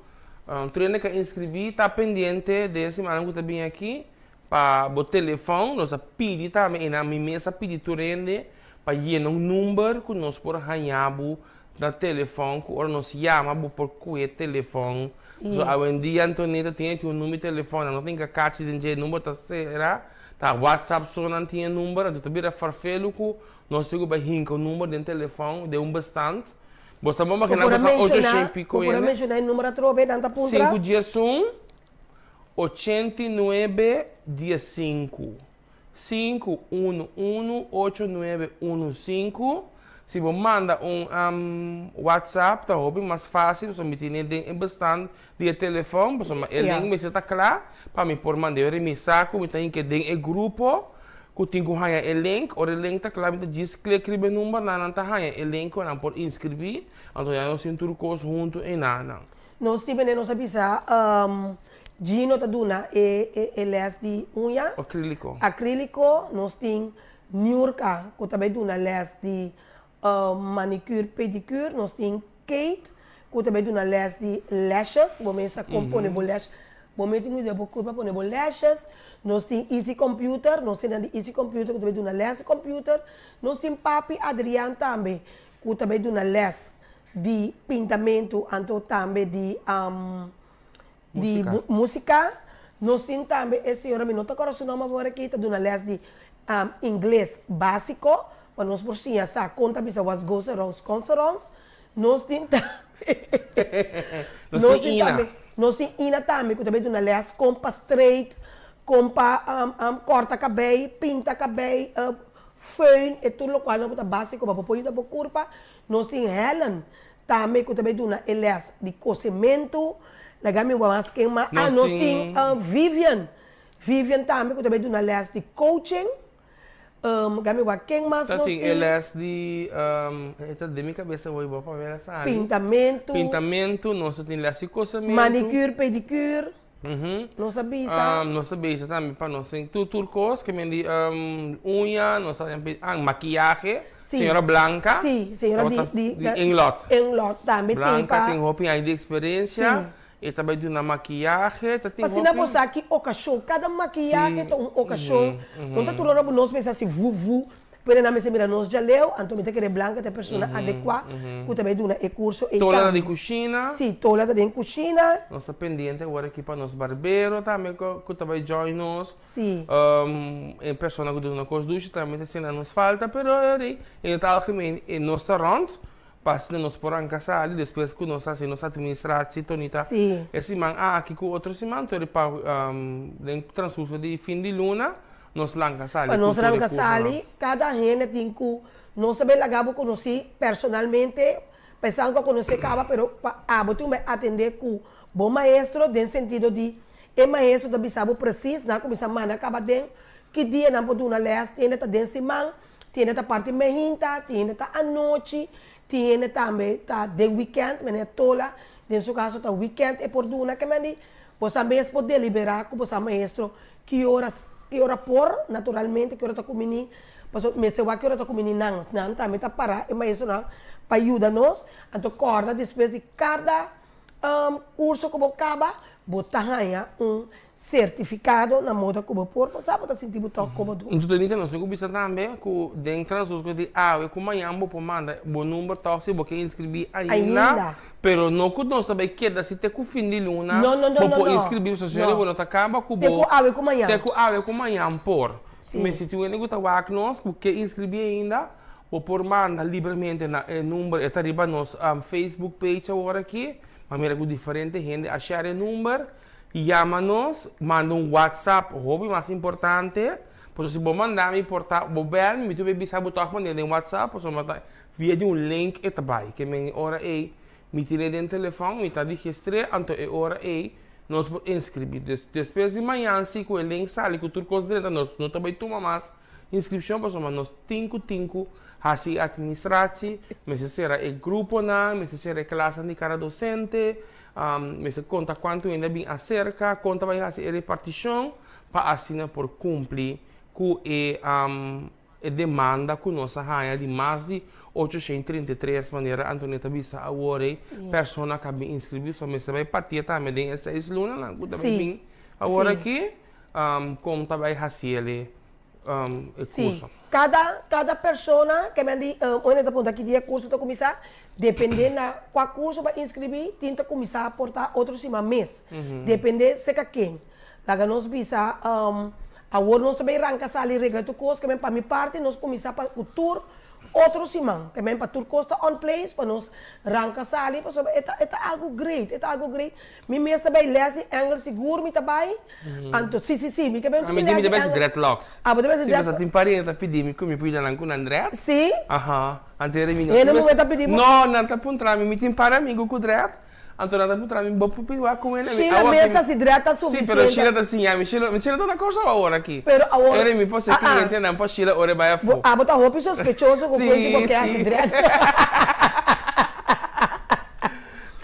tur hende ke a inscribi ta pendiente den e simannan ku ta bini aki pa bo telefon nos a pidi tambe i nan mi mes a pidi tur hende pa yena un number ku nos por haña bo Na telefòn ku ora nos yama bo por kohe telefòn. Sí. So awendia Antonieta tin e un number di telefòn, nan no tin kakachi den dje, e number ta sera, ta WhatsApp so nan tin e number, anto ta bira farfelu ku nos tin ku bai hinka un number den telefòn den un bestand. Bo sa bon Bo pakinan por a ku sa ocho menshoná, shen piko bo por a hende. menshoná e number atrobe, nan ta puntra. Sinku diesun, 89 diesinku. Sinku unu unu ocho nuebe unu sinku Si bo manda un WhatsApp ta hopi mas fásil pasobra mi tene den e bestand di e telefòn pasobra e link mester ta kla pa mi por mand'é. Ora mi sa ku mi ta hinka den e grupo ku tin ku haña e link, ora e link ta kla mi ta djis klik riba e numbernan nan ta haña e link ku nan por inskribí anto ya nos tin tur kos huntu einan. Nos tin bene nos a bisa Gino ta duna e e les di uña. Acrílico. Acrílico. Nos tin Niurka cu ta bay duna les di manicure, pedicure. Nos tin Kate cu ta bay duna les di lashes. Bo mes sa con pone bo lash. Bo mes tin cu yuda bo curpa pone bo lashes. Nos tin Easy Computer. Nos tin nan di Easy Computer cu ta bay duna les di computer. Nos tin Papi Adrian tambe cu ta bay duna les di pintamento anto tambe di. Di músika. Nos tin tambe e señora, mi no ta kòrda su nòmber awor aki, ta duna lès di ingles básiko, pa nos por siña sa kon ta bisa what's goes around comes around. Nos tin tambe, Nos tin Ina. Nos tin Ina tambe ku ta bai duna lès kon pa straight, kon pa kòrta kabei, pinta kabei, föhn, e tur lokualnan ku ta básiko pa bo por yuda bo kurpa. Nos tin Helen Tambe ku ta bai duna e lès di kosementu. Laga mi wak mas ken mas. Ah, nos tin Vivian. Vivian tambe ku ta bai duna lès di coaching. Laga mi wak ken mas Ta nos tin e tin. lès di, e ta den mi kabesa hoy bo pa mira sali. Pintamentu. Pintamentu, nos ta tin lès di kosementu. Manicure, pedicure. Nos a bisa. Nos a bisa tambe pa nos tin tur tur kos ke men di uña, nos a ah makiyahe, señora Blanca. Si, señora di di di Englot. Englot tambe tin pa. Blanca tin hopi aña di eksperensia, e ta bai duna makiyahe, ta tin hopi. Asina bo sa ki okashon, kada makiyahe ta un okashon, no ta tur ora bo nos mester hasi vu vu Pero nan mester mira nos djaleu, anto mi ta kere Blanca ta e persona adekua ku ta bai duna e kurso ei Tola ta tambe. den kushina. Si, Tola ta den kushina. Nos ta pendiente awor aki pa nos barbero tambe ku ta bai join nos. Si. E persona ku ta duna kos dushi tambe ta siña nos falta, pero eri en het algemeen e nos ta rònt pa asina nos por ranka sali despues ku nos hasi nos administratie Tonita e siman aki ku otro siman tori pa den transkurso di fin di luna Nos lanka sali Pa ku nos tur ranka rekursonan. sali, kada hende tin ku nos ta bay laga bo konosí personalmente, pa esan ku a konosé kaba, pero pa abo tin bay atendé ku bo maestro den sentido di e maestro ta bisa bo presis, nan a kuminsá manda kaba den ki dia nan por duna lès, tin hende ta den siman, tin hende ta parti mehinta, tin hende ta anochi, tin hende tambe ta den wikènt, manera Tola den su kaso ta wikènt e por duna, ke men di bo sa mes por deliberá ku bo sa maestro Ki ora ki ora por, naturalmente ki ora ta kumini, pasobra mester wak ki ora ta kumini nan. Nan tambe ta para e maestronan pa yuda nos. Anto kòrda despues di kada kurso ku bo kaba, bo ta haña un sertifikado na moda ku bo por pasá, bo ta sinti bo tòg komodo. Anto Tonita, nos tin ku bisa tambe ku den transcurso di awe ku mañan bo por manda bo number tòg si bo ke inskribí ainda, pero no ku nos ta bai keda si te ku fin di luna bo por inskribí, pasobra si bo no ta kaba ku bo Te ku awe ku mañan. Te ku awe ku mañan por. Si tin hende ku ta wak nos ku ke inskribí ainda, Bo por manda libremente na e number, e ta riba nos Facebook page awor aki, pa mira ku diferente hende a share e number, yama nos, manda un WhatsApp, hopi mas importante, pasobra si bo manda mi por ta, bo bel mi, mi tur bisa bo tok manera den WhatsApp, pasobra ta via di un link e ta bai, ke men e ora ei mi tene den telefòn, mi ta registr'é, anto e ora ei nos por inskribí. Despues di mañan si ku e link sali ku tur kos drenta nos no ta bai tuma mas Inskripshon pasobra nos tin ku tin ku hasi e atministratie, mester sera e gruponan, mester sera e klasnan di kada dosente, mester konta kuantu hende a bin aserka, kon ta bai hasi e repartishon pa asina por kumpli ku e e demanda ku nos a haña di mas di 833 manera Antonieta a bisa awor ei persona ku a bin inskribí. So mester bai patia tambe den e seis lunanan ku ta bai bin awor aki. Kon ta bai hasi el e kurso? Sí, kada kada persona ke men di un hende ta puntra ki dia e kurso ta kuminsá, dependé na kua kurso bo a inskribí tin ta kuminsá por ta otro siman mes, dependé serka ken. Laga nos bisa awor nos ta bai ranka sali regla tur kos ke men pa mi parti nos kuminsá pa ku tur Otro siman, te men pa tur kos ta on place pa nos ranka sali pasobra e ta e ta algu great, e ta algu great. Mi mes ta bai les di Engels sigur mi ta bai, anto si si si mi ke bai un tiki les di Engels. Mi ta bai si dreadlocks. Ah bo ta bai si Si dreadlocks. pasobra tin pariente ta pidi mi ku mi por yuda nan ku nan dread. Si. Aha, anto e mi no. Hende muhé ta pidi bo? No, nan ta puntra mi, mi tin par amigu ku dread. Anto nan ta puntra mi, bo por piwa ku mi? Sheila mes ta si dread ta Sí, pero sufisiente. Sheila ta siña mi. Sheila, Sheila ta na Kòrsou awor aki. Pero awor, Ere mi por ser ah ah. klientenan pa Sheila ora e bai Bo, afó. abo ta hopi sospechoso ku kuenti bo Sí, ke hasi sí. dread.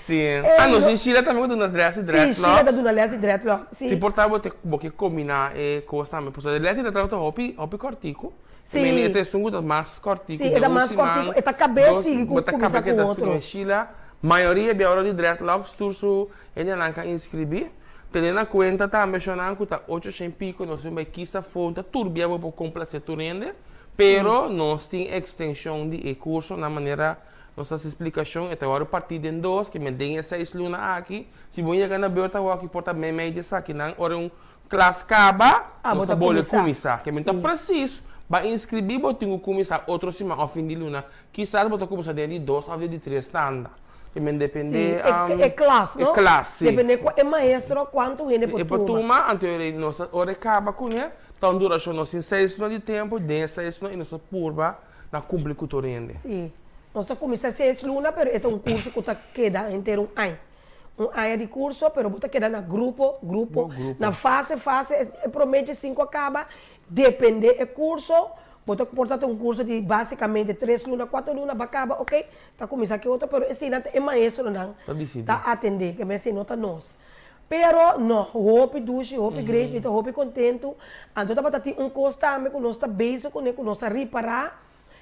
Sí. Ey, Ah, no, no. sí, Sheila tambe ku duna dread si Sí, Sheila ta dreadlocks. duna les di dreadlock, sí. Si por ta bo te, bo ke kombiná e kos tambe. Pasobra e les di dreadlock ta hopi, hopi kòrtiku. Sí. Mi e ta esun ku ta mas kòrtiku Sí, e den ta un mas siman, kòrtiku. E ta kab'é dos, sigui ku bo ta kuminsá kab'é ku keda otro. sigui. Sheila, mayoria bia ora di dreadlocks tur su hendenan ka inskribí. Tene na kuenta tambe shonnan ku ta ocho shen piko nos tin bai kisa afó, ta tur bia bo por komplasé tur hende, pero nos tin ekstenshon di e kurso na manera nos ta hasi splikashon, e ta wòrdu partí den dos, ke men den e seis luna aki, si bo yega na beurt awor aki por ta meimei di esakinan ora un Klas kaba, Ah, nos bo ta ta bolbe kuminsá. kuminsá. Ke men ta Sí. presis, ba inskribí bo tin ku kuminsá otro siman òf fin di luna. Kisas bo ta kuminsá den di dos òf den di tres tanda. Ke men Sí, dependé e, e klas, e no? klas, sí. Dependé kua e maestro kuantu hende por E por tuma. tuma, anto e nos ta ora e kaba kuné, ta un durashon nos tin seis luna di tempu, den e seis luna i nos ta purba na kumpli ku tur hende. Sí. Nos ta kuminsá seis luna, pero e ta un kurso ku ta keda henter un aña. Un aña di curso, pero bo ta keda na grupo, grupo, na fase, fase, e prome dje cinco a caba, depende e curso, bo ta por ta un curso di basicamente tres luna, cuatro luna, bo a caba, ok, ta cuminsa ki otro, pero eseinan ta e maestronan ta atende, ke mester no ta nos. Pero no, hopi dushi, hopi great, mi ta hopi contento, anto tabata tin un cos tambe cu nos ta bezig cune, cu nos a ripara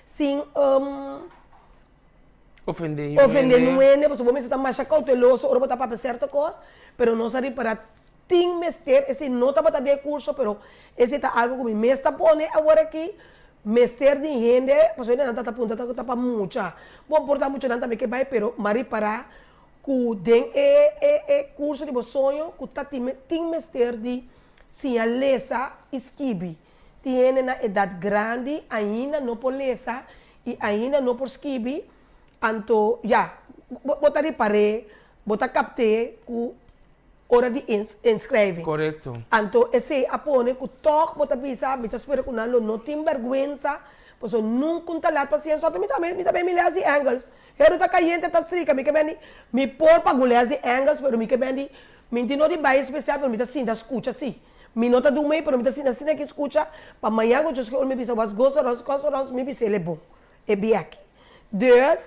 sin. Ofendé Ofendé niun hende, pasobra bo mester ta masha kouteloso ora bo ta papia sierto kos, pero nos a ripará tin mester, esei no tabata den e kurso, pero esei ta algu ku mi mes ta pone awor aki, mester di hende, pasobra hendenan ta ta puntra ta pa mucha, bon por ta muchanan tambe ke bai, pero m'a ripará ku den e e e kurso di bo soño ku ta tin tin mester di siña lesa i skibi, tin hende na edat grandi ainda no por lesa I ainda no por skibi, anto ya, bo bo ta ripar'é, bo ta kapt'é ku ora di inschrijving. Korekto. Anto esei a pone ku tòg bo ta bisa, mi ta spera ku nan lo no tin bèrgwensa, pasobra nunka un ta lat pa siña sòt. Mi tambe, mi ta bay mi lès di Engels. Heru ta kayente, ta strika, mi ke bèndi, mi por paga un lès di Engels, pero mi ke bèndi, mi tin no di bai espesial, pero mi ta sinta skucha sí. Mi no ta dun mei, pero mi ta sinti asina ki skucha, pa mañan ku Dios ke ora mi bisa was gozo rons gozo rons, mi bisa el e bon, e biaki. Dus,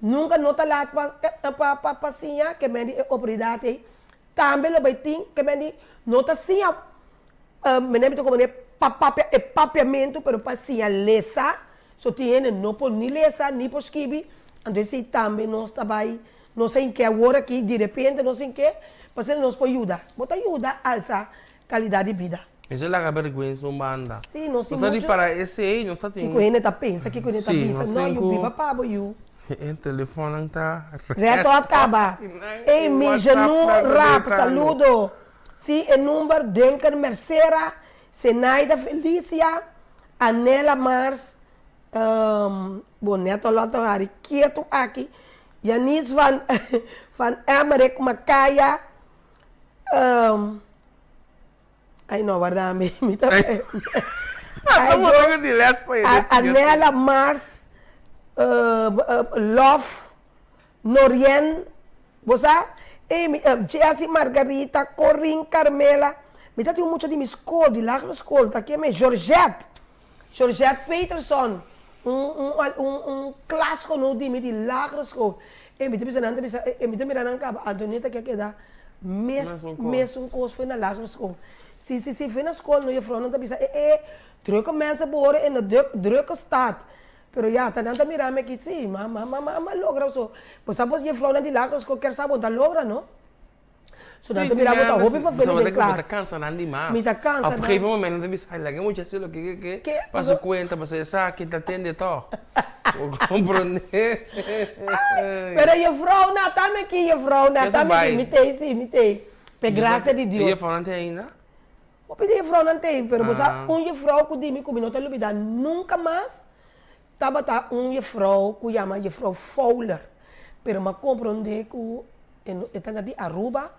nunka no ta laat pa pa pa pa siña ke men di e oportunidat ei. Tambe lo bai tin ke men di no ta siña, mene mi ta komo pa papia e papiamentu, pero pa siña lesa, so tin hende no por ni lesa ni por skibi, anto esei tambe nos ta bai. Nos a hinke awor aki, direpente nos hinke, pasobra nos por yuda. Bo ta yuda alsa kalidat di bida. Esei laga bèrgwensa un banda. Sí, nos tin Nos ta muchu. ripará esei, nos ta tin. Kiko hende ta pensa, kiko hende ta Sí, bisa. nos No, tin yu ku. biba pa bo, yu. E telefonnan ta Reto a kaba. Ey, mi Jenu Rap, saludo. Sí, e number Duncan Mercera, Zenaida Felicia, Anela Mars, Bo neto lo ta hari ketu aki. Janice van van Emmerik Makaya ay no warda mi mi ta ay Anela Mars Love Norien bo sa ey mi Jessy Margarita Corin Carmela mi ta tin un mucha di mi skol di lagere skol ta keme Georgette Georgette Peterson, un un un un klasgenoot di mi di lagere school. E mi ta bisa nan ta bisa e mi ta mira nan kaba Antonieta ke a keda mes mesun kos fo'i na lagere school. Si si si fo'i na school no juffrouwnan ta bisa e e drukke mensen behoren in de drukke stad. Pero ya ta nan ta mira mi aki si ma ma ma ma logra so. Bo sa bos juffrouwnan di lagere school kier sa bo ta logra no. So nan ta mira bo ta hopi vervelend den klas. Mi ta kansa nan di mas. Mi ta kansa nan. Op gegeven moment nan ta bisa, ay laga e mucha hasi loke ke ke, pa su kuenta, pasobra e sa ken ta tende tòg. Bo komprondé? Pero juffrouw na ta mi aki, juffrouw na ta mi aki. Mi t'ei si, mi t'ei. P'e grasia di Dios. E juffrouwnan t'ei ainda? Hopi di juffrouwnan t'ei, pero bo sa un juffrouw ku di mi ku mi no ta lubida nunka mas, Tabata un jefrouw ku yama jefrouw Fowler, pero m'a komprondé ku e no e ta na di Aruba,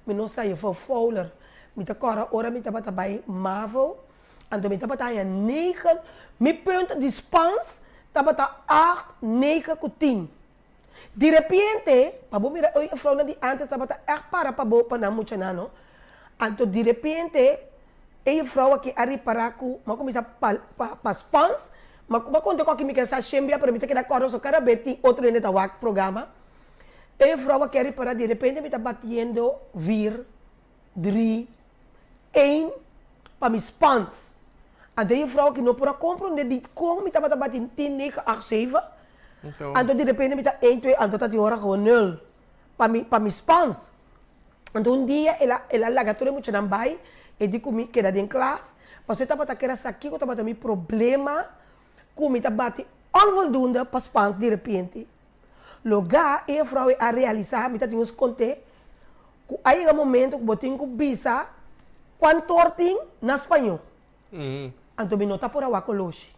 mi no sa jefrouw Fowler. Mi ta kòrda ora mi tabata bai mavo, anto mi tabata haña negen, mi punt di Spans tabata acht, negen ku tin. Di repente, pa bo mira e jefrouwnan di antes tabata ègt para pa bo pa nan muchanan no, anto di repente e jefrouw aki a ripará ku mi a kuminsá pa pa pa spans, mi a konta ku aki mi ke sa shembia pero mi ta keda kòrda pasobra kada bes tin otro hende ta wak programa, e jefrouw aki a ripará di repente mi ta batiendo vier, drie, één pa mi spans. Anto e jefrouw aki no por a komprondé dikon mi tabata bati tin, negen, acht, zeven. Anto di repente mi ta één, twee, anto ta tin ora gewoon nul pa mi pa mi spans. Anto un dia el a el a laga tur e muchanan bai, e di ku mi keda den klas, pasobra e tabata kere sa kiko tabata mi problema ku mi ta bati onvoldoende pa spans di repente. Loga e juffrouw ei a realisa, mi ta tin un skonté, ku a yega momento ku bo tin ku bisa kuantor tin na spañó. Anto mi no ta por a wak oloshi.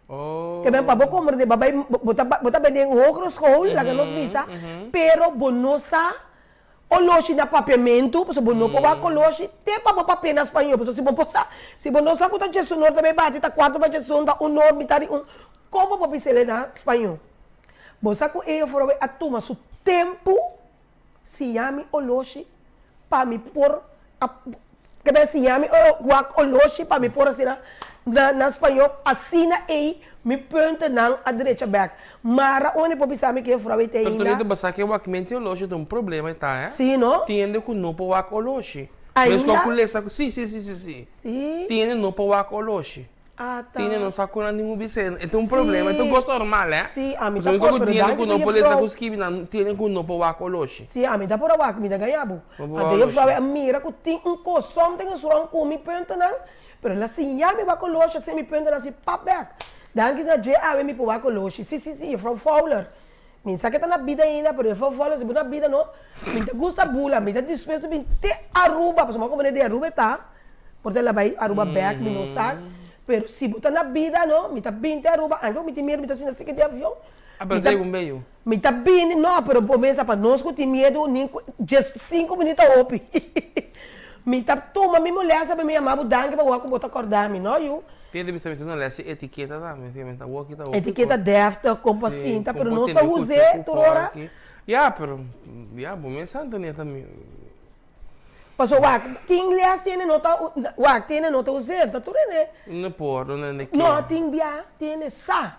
Ke men pa bo komprende bo bai bo ta bo ta bai den hogere school laga nos bisa pero bo no sa oloshi na papiamentu pasobra bo no por wak oloshi te pa bo papia na spañó pasobra si bo por sa si bo no sa ku ta djesunor ta bai bati ta kuarto pa djesun ta unor mitar di un kon bo por bis'el na spañó bo sa ku e juffrouw a tuma su tempu Siña mi oloshi pa mi por a ke ta siña mi wak oloshi pa mi por asina na na spañó asina ei mi puntonan a drecha bek. Mara un hende por bisa mi ke vrouw ei te Pero ainda. Tonito basa ke wakmenti oloshi ta un problema e ta eh. Sí no? Tin hende ku no por wak oloshi. Ainda? Meskos ku lesa sí sí sí sí sí. Sí. Tin hende no por wak oloshi. Ata. Tin no sa ku nan tin ku bisa, e ta un problema, e ta un kos normal eh. Sí, ami ta Pasobra por, ku pero tiene danki ku ku no por lesa juffrouw. ku skibi nan tiene ku no por wak oloshi. Sí, ami ta por a wak, mi ta gaña bo. No por wak Anto juffrouw oloshi. a mira ku tin un kos, something is wrong ku mi puntonan, pero el a siña mi wak oloshi, asina mi puntonan a hasi pap bek. Danki na dje awe mi por wak oloshi. Sí, sí, sí, juffrouw Fowler. Mi sa ke ta na bida ainda, pero juffrouw Fowler si bo na bida no, mi ta gusta bula, mi ta dispuesto bin te Aruba, pasobra mi a komprende di Aruba e ta. Por ta el a bai Aruba bek, mi no sa. Pero si bo ta na bida no, mi ta bin te Aruba, anke ku mi tin miedu mi ta sinta siki di avion. Ah, pero ta un beyu. Mi ta bini, no, pero bo mesa pa nos ku tin miedu ni ku djes sinku minüt ta hopi. Mi ta tuma mi molèstia pa mi yama bo danki pa wak ku bo ta kòrda mi, no yu. Tin hende bisa mi ta no lèsi etiketa tambe, si mi ta wak ta hopi. Etiketa dèftig, kon pa sinta, pero nos ta us'é tur ora. Ya, pero ya bo mesa Antonieta mi. Paso wak tin les tiene no ta wak tiene no ta us'é ta tur hende. No por no hende ke. No tin bia tiene sa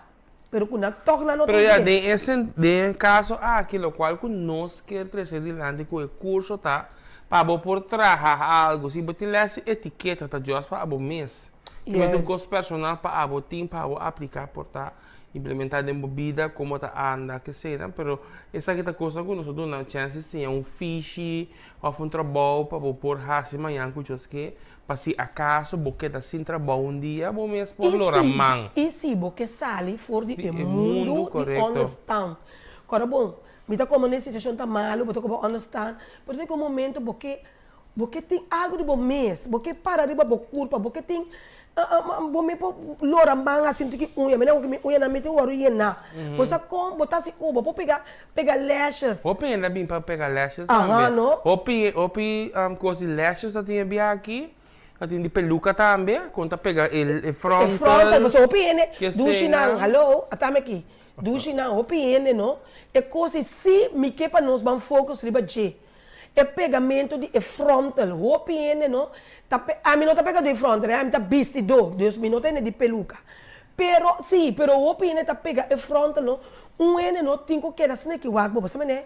pero ku nan tòg nan no ta Pero ya us'é. den e sen den e kaso aki lokual ku nos kier trese dilanti ku e kurso ta pa bo por traha algu si bo tin les di etiketa ta just pa abo mes. Yes. Tin un kos personal pa abo tin pa abo aplika por ta. implementá den bo bida, kon bo ta anda, kesenan, pero esaki ta kosnan ku nos ta duna chèns di siña un fishi òf un trabou pa bo por hasi mañan ku Dios ke, pa si akaso bo keda sin trabou un dia, bo mes por lora man. I si bo ke sali for di e mundu di ònderstant. Kòrda bon, mi ta komo den situashon ta malu, bo ta komo ònderstant, pero tin un momento bo ke Bo ke tin algu di bo mes, bo ke para riba bo kurpa, bo ke tin bo mes por lora man hasi un tiki uña, mira ku mi uñanan mi tin wòrdu yená. Bo sa kon bo ta hasi ku bo por pega pega lashes. Hopi hende a bin pa pega lashes tambe. Aha no. Hopi hopi kos di lashes a tin e bia aki, a tin di peluka tambe, kon ta pega e frontal. E frontal, pasobra hopi hende dushi nan, hallo, ata mi aki, dushi nan, hopi hende no, e kos ei si mi ke pa nos ban focus riba dje. E pegamento di e frontal hopi hende no ta pe ami no ta pega di frontal ami ta bistido dus mi no ta hende di peluca pero si pero hopi hende ta pega e frontal no un hende no tin cu keda asina ki wak bo bo sa mene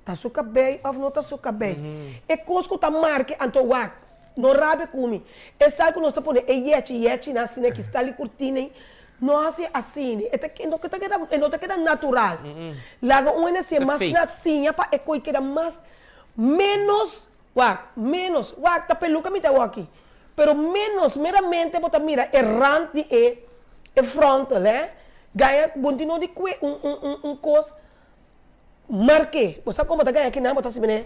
ta su cabey of no ta su cabey e cos cu ta marke anto wak no rabia cu mi e sal cu nos ta pone e yechi yechinan asina ki stal di curtina ei No hasi asina, e ta no ta keda e no ta keda natural. Laga un hende hacié mas na siña pa e koe keda mas menos wak, menos wak ta peluca mi ta waki, pero menos meramente bo ta mira e rand di e e frontal eh, gaña bo tin no di kue un un un un kos marke, bo sa kon bo ta gaña kinan bo ta hasi mene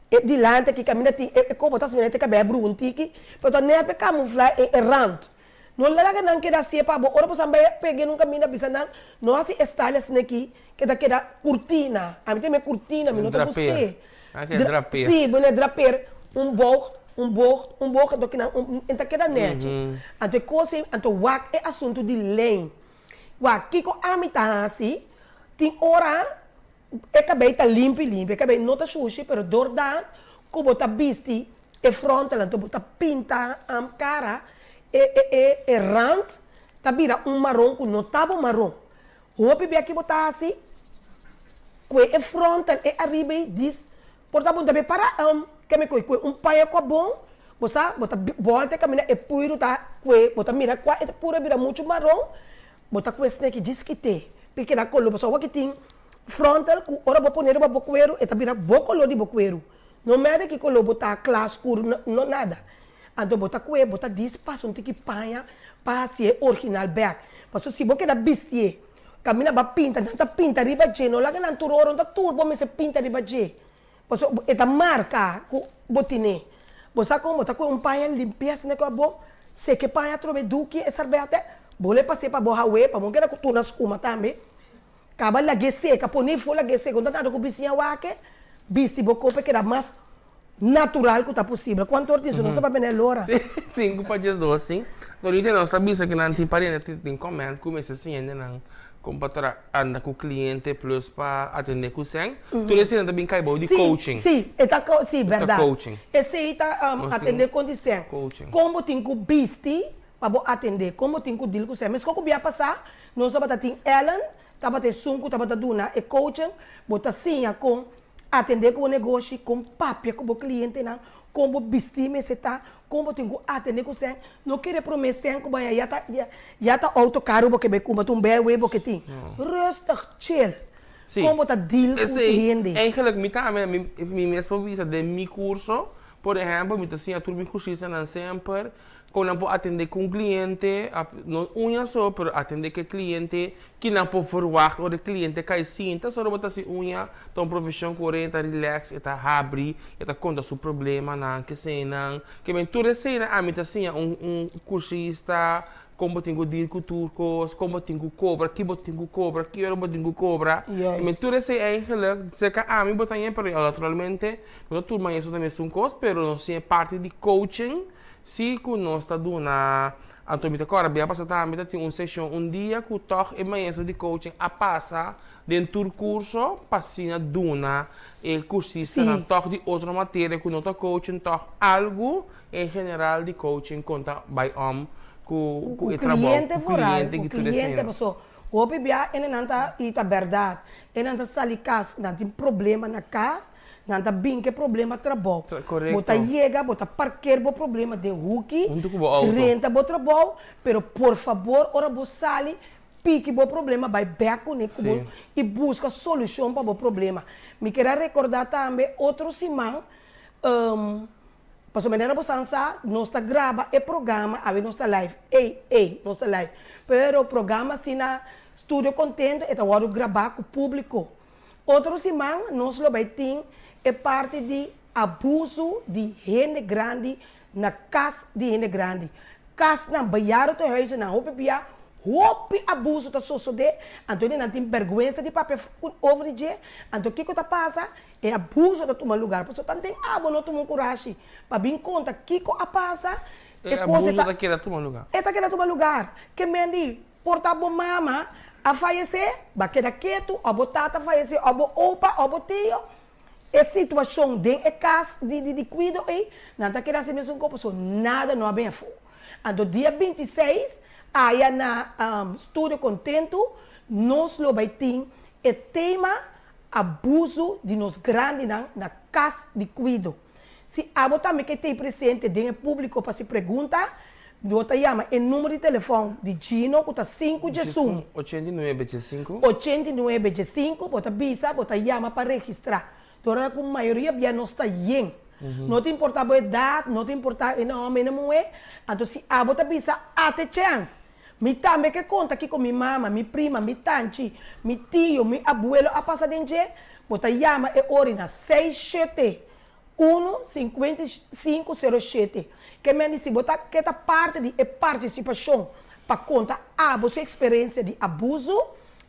e dilanti aki kaminda tin e kon bo ta hasi mene te kabei a bruha un tiki, pero ta net pa e camufla e e rand. No laga nan keda hacié pa bo. Ora bo san bai pega en un caminda bisa nan, no haci e style asina aki, ke ta keda curtina. Ami ta yama e curtina, mi no ta gust'é. Drapeer. Si, bo ne drapeer un boog, un boog, un boog, anto kinan un, e ta keda nechi. Anto e cos ei, anto wak e asunto di lijn. Wak, kico ami ta haci, tin ora E kabei ta limpi limpi, e kabei no ta shushi pero dor dan ku bo ta bisti e frontal anto bo ta pinta kara e e e e rand ta bira un maron ku no ta bo maron. Hopi bia ki bo ta hasi ku e frontal e ariba ei dis por ta bo ta be para keme kue kue un paña ku a bon bo sa bo ta bolta e kaminda e puiru ta kue bo ta mira kua e puiru a bira muchu maron Bo ta ku esne ki djis kite pi keda kolo pasobra awor ki tin frontal ku ora bo pone riba bo kueru e ta bira bo kolo di bo kueru no matter ki kolo bo ta kla skur no nada anto bo ta kue bo ta djis pasa un tiki paña pa hasié orginal bek pasobra si bo keda bistié kaminda bo a pinta nan ta pinta riba dje no laga nan tur ora no ta tur bo mester pinta riba dje. Pasobra e ta marka ku bo tine. Bo sa kon bo ta kohe un paña limpia asina ku abo seka e paña atrobe duki e sarbete, bo lo e pas'é pa bo haw'é pa bo no keda ku tur na skuma tambe. Kaba lag'é seka, pone afó lag'é seka, no ta nada ku bisiña wak-e, bisti bo kopa e keda mas natural ku ta posibel. Kuantu ora tin su? Nos ta papia na e lora. Sí, sinku pa diesdos, sí. Ahorita nos ta bisa ku nan tin pariente tin comment ku mester siña nan Kon pa tra anda ku kliente plus pa atendé ku sèn, tur esei nan ta bin kai bou di coaching. Si, e ta co, si, E ta bèrdat. coaching. Esei ta Nos tin atendé kon di sèn. coaching. Kon bo tin ku bisti pa bo atendé, kon bo tin ku deal ku sèn. Meskos ku bia pasá nos tabata tin Ellen, tabata esun ku tabata duna e coaching, bo ta siña kon atendé ku bo negoshi, kon papia ku bo klientenan, kon bo bisti mester ta, Kon bo tin ku atendé ku sèn? No kere promé sèn ku baña ya ta ya ta outo karu bo ke bai kumpra, ta un BMW bo ke tin. Rustig, chill. Sí. Kon bo ta deal ku Esei, hende? eigenlijk mi tambe, mi mi mes por bisa den mi kurso, por ehèmpel mi ta siña tur mi kursistanan semper kon nan por atendé ku un kliente, no uña so, pero atendé ku e kliente Ki nan por verwacht ora e cliente cay sinta? Solo bo ta haci uña ta un profesion cu ora e ta relax, e ta habri, e ta conta su problemanan, kesenan. Ke men tur eseinan ami ta siña un un cursista con bo tin cu deal cu tur cos, con bo tin cu cobra, ki bo tin cu cobra, ki ora bo tin cu cobra. Juist. Men tur esei eigenlijk cerca ami bo ta ña pero naturalmente no ta tur maestro ta mesun cos pero nos siña e parti di coaching si cu nos ta duna. Anto mi ta kòrda bia pasa tambe ta tin un seshon un dia ku tòg e maestro di coaching a pasa den tur kurso pa asina duna e kursistanan tòg di otro materia ku no ta coaching tòg algu en general di coaching kon ta bai om ku ku e trabou ku kliente ku ku tur esei. Kliente paso hopi bia enenan ta i ta bèrdat enenan ta sali kas nan tin problema na kas Nan ta bin ke problema trabou. Korekto. Bo ta yega, bo ta parker bo problema den huki, Huntu ku bo outo. drenta bo trabou, pero por fabor ora bo sali, Piki bo problema bai bek kuné ku bo i buska solushon pa bo problema. Mi kier a rekordá tambe otro siman, pasobra manera bo san sa, nos ta graba e programa, awe nos ta live, ey, ey, nos ta live, pero programa asina Studio Contento e ta wòrdu grabá ku públiko. Otro siman nos lo bai tin e parti di abusu di hende grandi na kas di hende grandi. Kasnan, bejaardentehuizennan, hopi bia hopi abusu ta sosodé, anto nan tin bèrgwensa di papia over di dje, anto kiko ta pasa? E abusu ta tuma lugar, pasobra tanten abo no tuma un kurashi pa bin konta kiko a pasa, E abusu ta keda tuma lugar. E ta keda tuma lugar. Ke men di, Por ta bo mama a fayesé, bo a keda ketu, òf bo tata a fayesé, òf bo opa, òf bo tio. E situashon den e kas di di kuido ei, nan ta keda hasi mesun kos pasobra nada no a bin afó. Anto dia 26 aya na Studio Kontentu nos lo bai tin e tema Abusu di nos grandinan na kas di kuido. Si abo tambe ke tei presente den e públiko pa hasi pregunta, bo ta yama e numero di telefòn di Gino ku ta sinku djesun. 89 djesinku. 89 djesinku, bo ta bisa, bo ta yama pa registrá. Dor ku mayoria bia nos ta yen. No ta importá bo edat, no ta importá e na hòmber e na muhé, anto si abo ta bisa ate chèns, mi tambe ke konta kiko mi mama, mi prima, mi tanchi, mi tio, mi abuelo a pasa den dje, bo ta yama e ori na seis shete unu 55 07. Ke men di si bo ta ke ta parti di e partisipashon pa konta abo su eksperensia di abusu,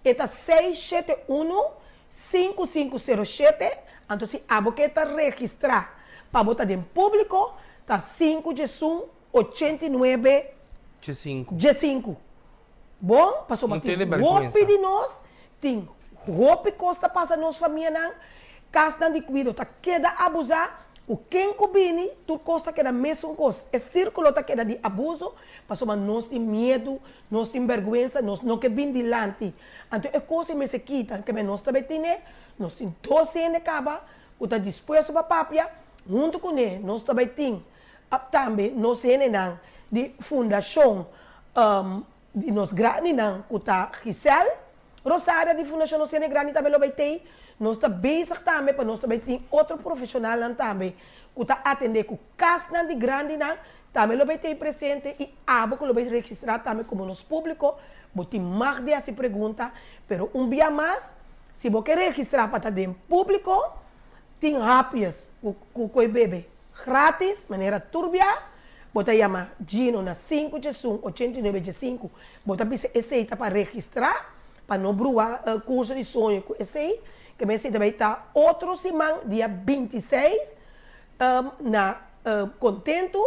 e ta seis shete unu 5507, anto si abo ke ta registrá pa bo ta den públiko, ta sinku djesun 89 Djesinku. Djesinku. Bon, pasobra No tene tin bèrgwensa. hopi di nos, tin hopi kos ta pasa nos famianan, kasnan di kuido ta keda abusá, ku ken ku bini, tur kos ta keda mesun kos. E sírkulo ta keda di abuso, pasobra nos tin miedu, nos tin bèrgwensa, nos no ke bin dilanti. Anto e kos ei mester kita, keme nos ta bay tine, nos tin dos hende kaba ku ta dispuesto pa papia, huntu kuné nos ta bay tin tambe nos hendenan di fundashon di nos grandinan ku ta Giselle Rosaria di Fundashon Nos Hende Grandi tambe lo bay tei. Nos ta bezig tambe pa nos ta bay tin otro profeshonalnan tambe ku ta atendé ku kasnan di grandinan tambe lo bay tei presente i abo ku lo bay registrá tambe komo nos públiko bo tin mag di hasi pregunta pero un bia mas si bo ke registrá pa ta den públiko tin hapjes ku ku koe bebe gratis manera tur bia bo ta yama Gino na sinku djesun 89 djesinku Bo ta bisa esei ta pa registrá, pa no brua kurso di soño ku esei, ke mester ta bai ta otro siman dia 26 na Kontentu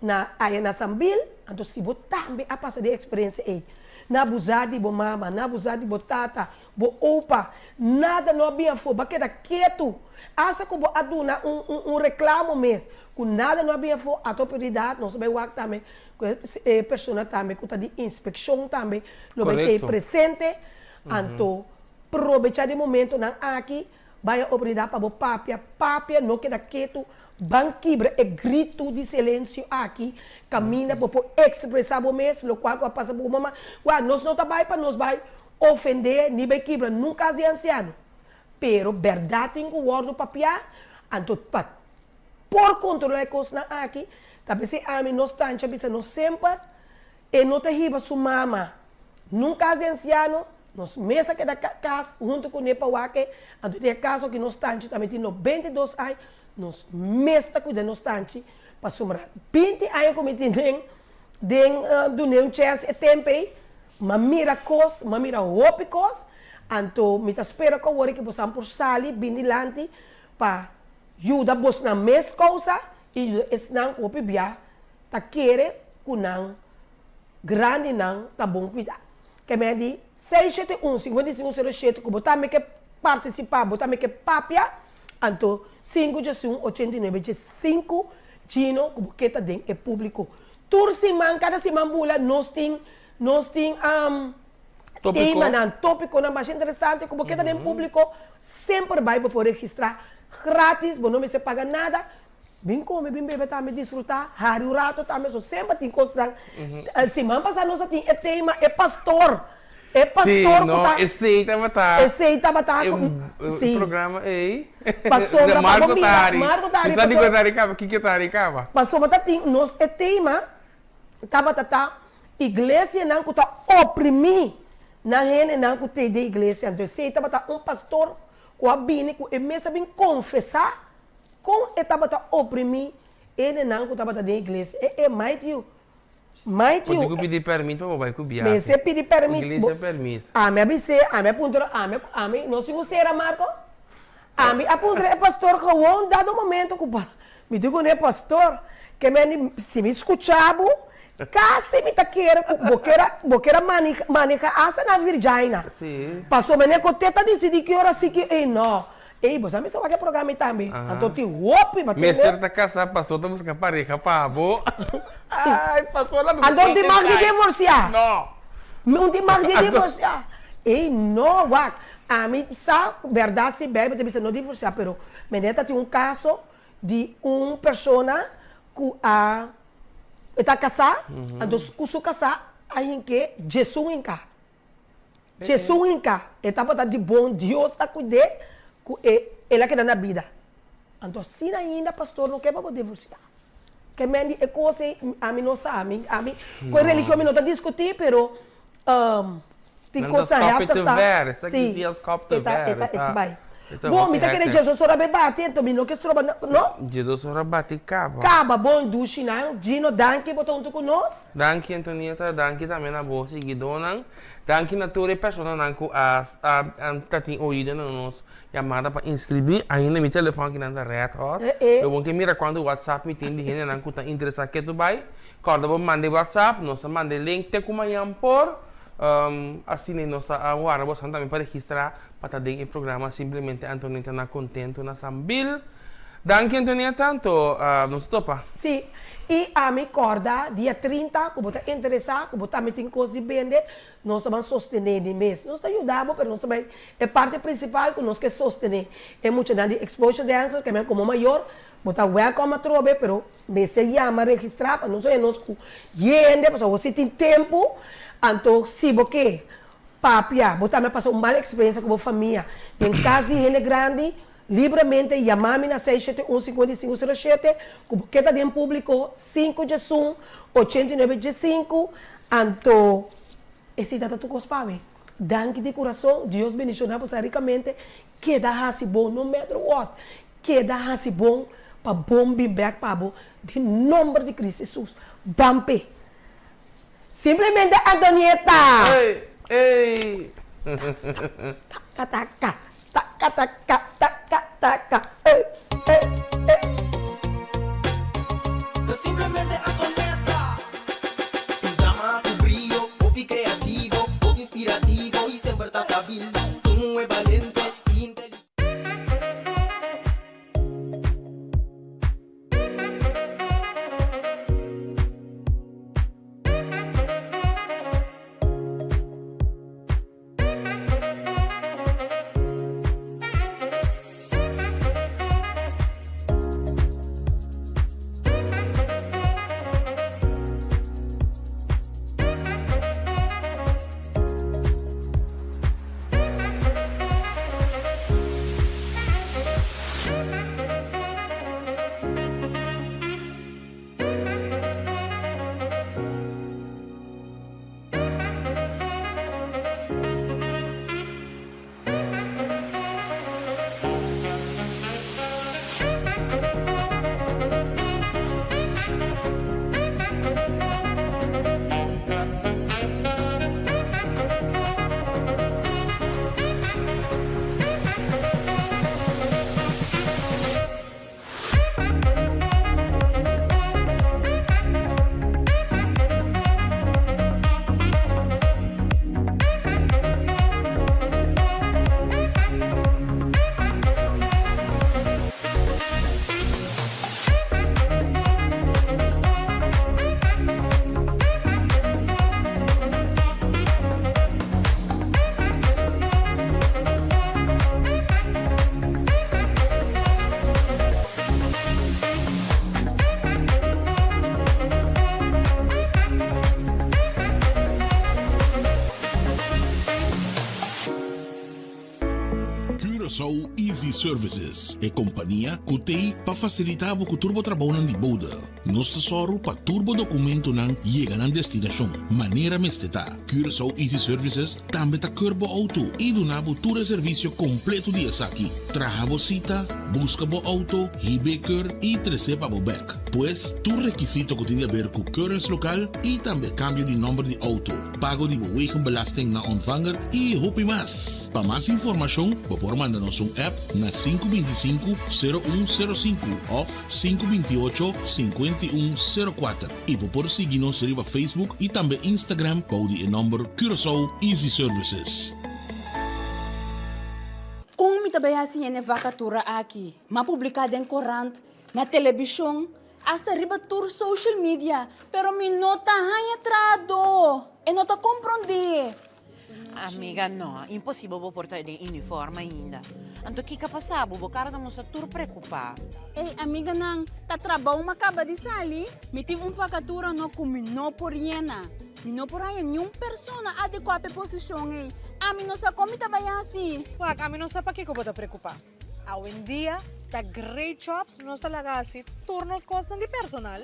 na aya na Sambil, anto si bo tambe a pasa den eksperensia ei, na abusá di bo mama, na abusá di bo tata, bo opa, nada no a bin afó, bo a keda ketu, asta ku bo a duna un un reklamo mes ku nada no a bin afó, ato prioridat nos ta bai wak tambe Ku e persona tambe ku ta di inspekshon tambe lo bai tei presente. Anto probechá di momentonan aki, bai e oportunidat pa bo papia, papia, no keda ketu, ban kibra e gritu di silensio aki, kaminda bo por ekspresá bo mes lokual ku a pasa ku bo mama. Wak, nos no ta bai pa nos bai ofendé ni bai kibra nun kas di ansiano, pero bèrdat tin ku wòrdu papiá, anto pa por controla e cosnan aki, ta p'esey ami nos tanchi a bisa nos semper, e no ta hiba su mama nun cas di anciano, nos mes a keda cas hunto cune pa wak e, anto den e caso aki nos tanchi tambe tin 92 aña, nos mes ta cuida nos tanchi, pasobra 20 aña cu mi tin den den dun'e un chance e tempo ey, m'a mira cos, m'a mira hopi cos, anto mi ta spera cu awor aki bosan por sali bin dilanti pa Yuda bosnan mes kousa i yuda esnan ku hopi bia ta kere ku nan grandinan ta bon kuidá. Ke mei di seis shete un 55 07 ku bo tambe ke partisipá, bo tambe ke papia, anto sinku djesun 89 djesinku Gino ku bo ke ta den e públiko. Tur siman, kada siman bula nos tin nos tin Temanan, tópikonan masha interesante ku bo ke ta den públiko, semper bai bo por registrá grátis, bo no mester paga nada. Bin kome, bin bebe tambe, disfrutá, hari un rato tambe, so semper tin kosnan. Siman pasá nos a tin e tema e pastor. E pastor ku ta. Sí, no, esei tabata. Esei tabata. E sí. programa ei. Pasobra pa bo mira, Marco ta hari. Mi sa di ku e ta hari kaba, kiko e ta hari kaba. Pasobra ta tin nos e tema tabata ta iglesianan ku ta oprimí nan hendenan ku t'ei den iglesia. Anto esei tabata un pastor ku a bini ku e mes a bin konfesá kon e tabata oprimí hendenan ku tabata den iglesia. E e mind you, Mind Bo you, tin ku pidi pèrmit pa bo bai ku biahe. Mester pidi pèrmit. Iglesia pèrmit. Ami a bis'é, ami a puntra, ami, ami, nos tin ku sera Marco? Ami a puntra e pastor gewoon dado momento ku pa, mi di kuné, pastor, ke men di, si mi skucha bo, kasi mi ta kere ku bo ker a, bo ker a maneha asta na Virginia. Si. Pasobra mene kote ta disidí ki ora si ki, ey no. Ey, bo sa mi sa wak e programa ei tambe. Anto tin hopi pa tende. Mester ta casá, pastor ta busca pareha pa bo. Ay, pastor la Anto un tin mag di divorciá. No. Un tin mag di divorciá. Ey, no, wak. Ami sa berdad si Bijbel ta bisa no divorciá, pero mi neta tin un caso di un persona cu a, e ta casá, anto cu su casá a hink'é djesun hinká. Jesus hinka, e tabata di bon Dios ta kuid'é ku e el a keda na bida. Anto asina ainda pastor no ke pa bo divorsiá. Ke men di e kos ei ami no sa, ami ami ku e religion mi no ta diskutí pero tin Nan ta kosnan stop it heftig te ta ver, esaki si si a stop te e ta ver, e ta e e ta ta bai. e ta Bon hopi mi ta kere hectic. Jesus ora be bati anto mi no ke stroba no no. Jesus ora bati kaba. Kaba bon dushi nan. Gino danki bo ta huntu ku nos. Danki Antonieta, danki tambe na bo siguidónan. Danki na tur e personanan ku a a ta tin oido na nos yamada pa inskribí. Ainda mi telefòn akinan ta red hot. Lo bon ke mira kuantu whatsapp mi tin di hendenan ku ta interesá ketu bai. Kòrda bo manda e whatsapp, nos ta manda e link te ku mañan por. Asina nos ta warda bosan tambe pa registrá pa ta den e programa Simplemente Antonieta na Kontentu na Sambil. Danki Antonieta, anto nos ta topa. Sí, i ami kòrda dia 30 ku bo ta interesá, ku bo tambe tin kos di bende, nos ta ban sostené di mes. Nos ta yuda bo, pero nos ta bai e parti prinsipal ku nos ke sostené e muchanan di Exposure Dancers, ke men komo mayor bo ta wèlkòm atrobe, pero mester yama registrá pa nos oye nos ku yende, pasobra bo si tin tempu, anto si bo ke papia, bo tambe a pasa un mal eksperensia ku bo famia den kas di hende grandi, Libremente yama mi na seis shete un 55 sero shete ku bo ke ta den públiko sinku djesun 89 djesinku anto esei ta ta tur kos pa mi. Danki di kurason Dios bendishoná boso rikamente keda hasi bon no matter what keda hasi bon pa bon bin bèk pa bo den nomber di Cristo Jesus ban p'e. Simplemente Antonieta! Ey ey. Taka taka taka taka taka taka ey ey ey. Ta simplemente Antonieta. Un dama ku brio, hopi kreativo, hopi inspirativo i semper ta stabil. Un muhé balente i inteligente. Easy Services, e kompania ku t'ei pa fasilitá bo ku tur bo trabounan di bode. Nos ta sòru pa tur bo dokumentonan yega nan destinashon manera mester ta. Curaçao Easy Services tambe ta keur bo outo i duna bo tur e servisio kompleto di esaki, traha bo sita, buska bo outo, hib'é keur i tres'é pa bo bèk. Pues, tur rekisito ku tin di aber ku keuringslokaal i tambe kambio di nòmber di outo, pago di bo wegenbelasting na ontvanger i hopi mas. Pa mas informashon bo por manda nos un app na 525 0105 òf 528 5104 i bo por sigui nos riba Facebook i tambe Instagram bou di e nòmber Curaçao Easy Services. Kon mi ta bai hasi hende vakatura aki? M'a publiká den korant, na telebishon, hasta riba tur social media, pero mi no ta haña trahadó. E no ta komprondé. Amiga, no, imposibel bo por ta den uniform ainda. Anto kiko a pasa bo? Bo kara ta mustra tur preokupá. Ey, amiganan, ta trabou m'a kaba di sali. Mi tin un vakatura no ku mi no por yena. Mi no por haña niun persona adekuá pa e posishon ey. Ami no sa kon mi ta bai hasi. Wak, ami no sa pakiko bo ta preokupá. Awendia ta Great Jobs nos ta laga hasi tur nos kosnan di personal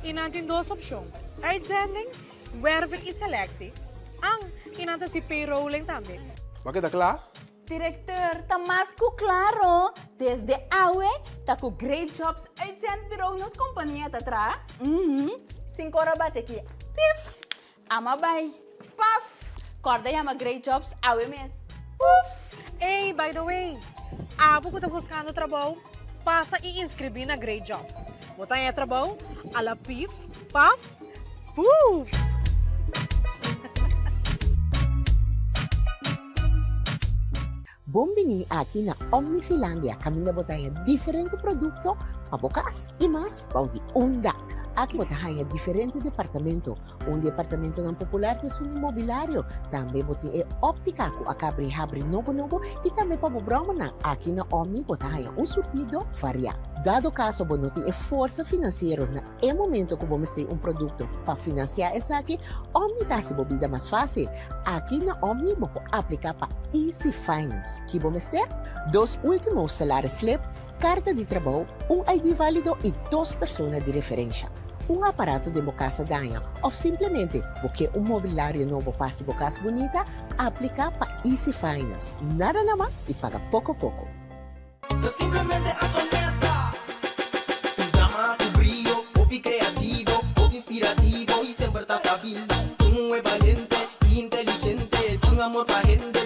i nan tin dos opshon, uitzending, werving i selectie, an i nan ta hasi payrolling tambe. Bo a keda kla? Directeur, ta mas ku klaro, desde awe ta ku Great Jobs Uitzendbureau nos kompania ta traha. Uhum, sin kora bate aki, pif! Ama bai. Paf! Kòrda yama Great Jobs awe mes. Puf! Ey, by the way, abo ku ta buskando trabou, pasa i inskribí na Great Jobs. Bo ta haña trabou a la pif, paf, puf! Bon bini aki na Omnifilandia kaminda bo ta haña diferente produkto pa bo kas i mas bou di un dak. Aki bo ta haña diferente departamento. Un di e apartamentonan popular ta esun di mobilario. Tambe bo tin e óptica ku a kabri habri nobo nobo i tambe pa bo bròmernan. Aki na Omni bo ta haña un surtido variá. Dado kaso bo no tin e forsa finansiero na e momento ku bo mester un produkto pa finansiá esaki, Omni ta hasi bo bida mas fásil. Aki na Omni bo por apliká pa Easy Finance. Ki bo mester? Dos último salaris slip, karta di trabou, un ID válido i dos persona di referensha. Un aparato den bo kas a daña òf simplemente bo ke un mobilario nobo pa hasi bo kas bunita? Apliká pa Easy Finance. Nada nama i paga poko poko. Ta simplemente Antonieta. Un dama ku brio, hopi kreativo, hopi inspirativo i semper ta stabil. Un muhé balente i inteligente, tin amor pa hende.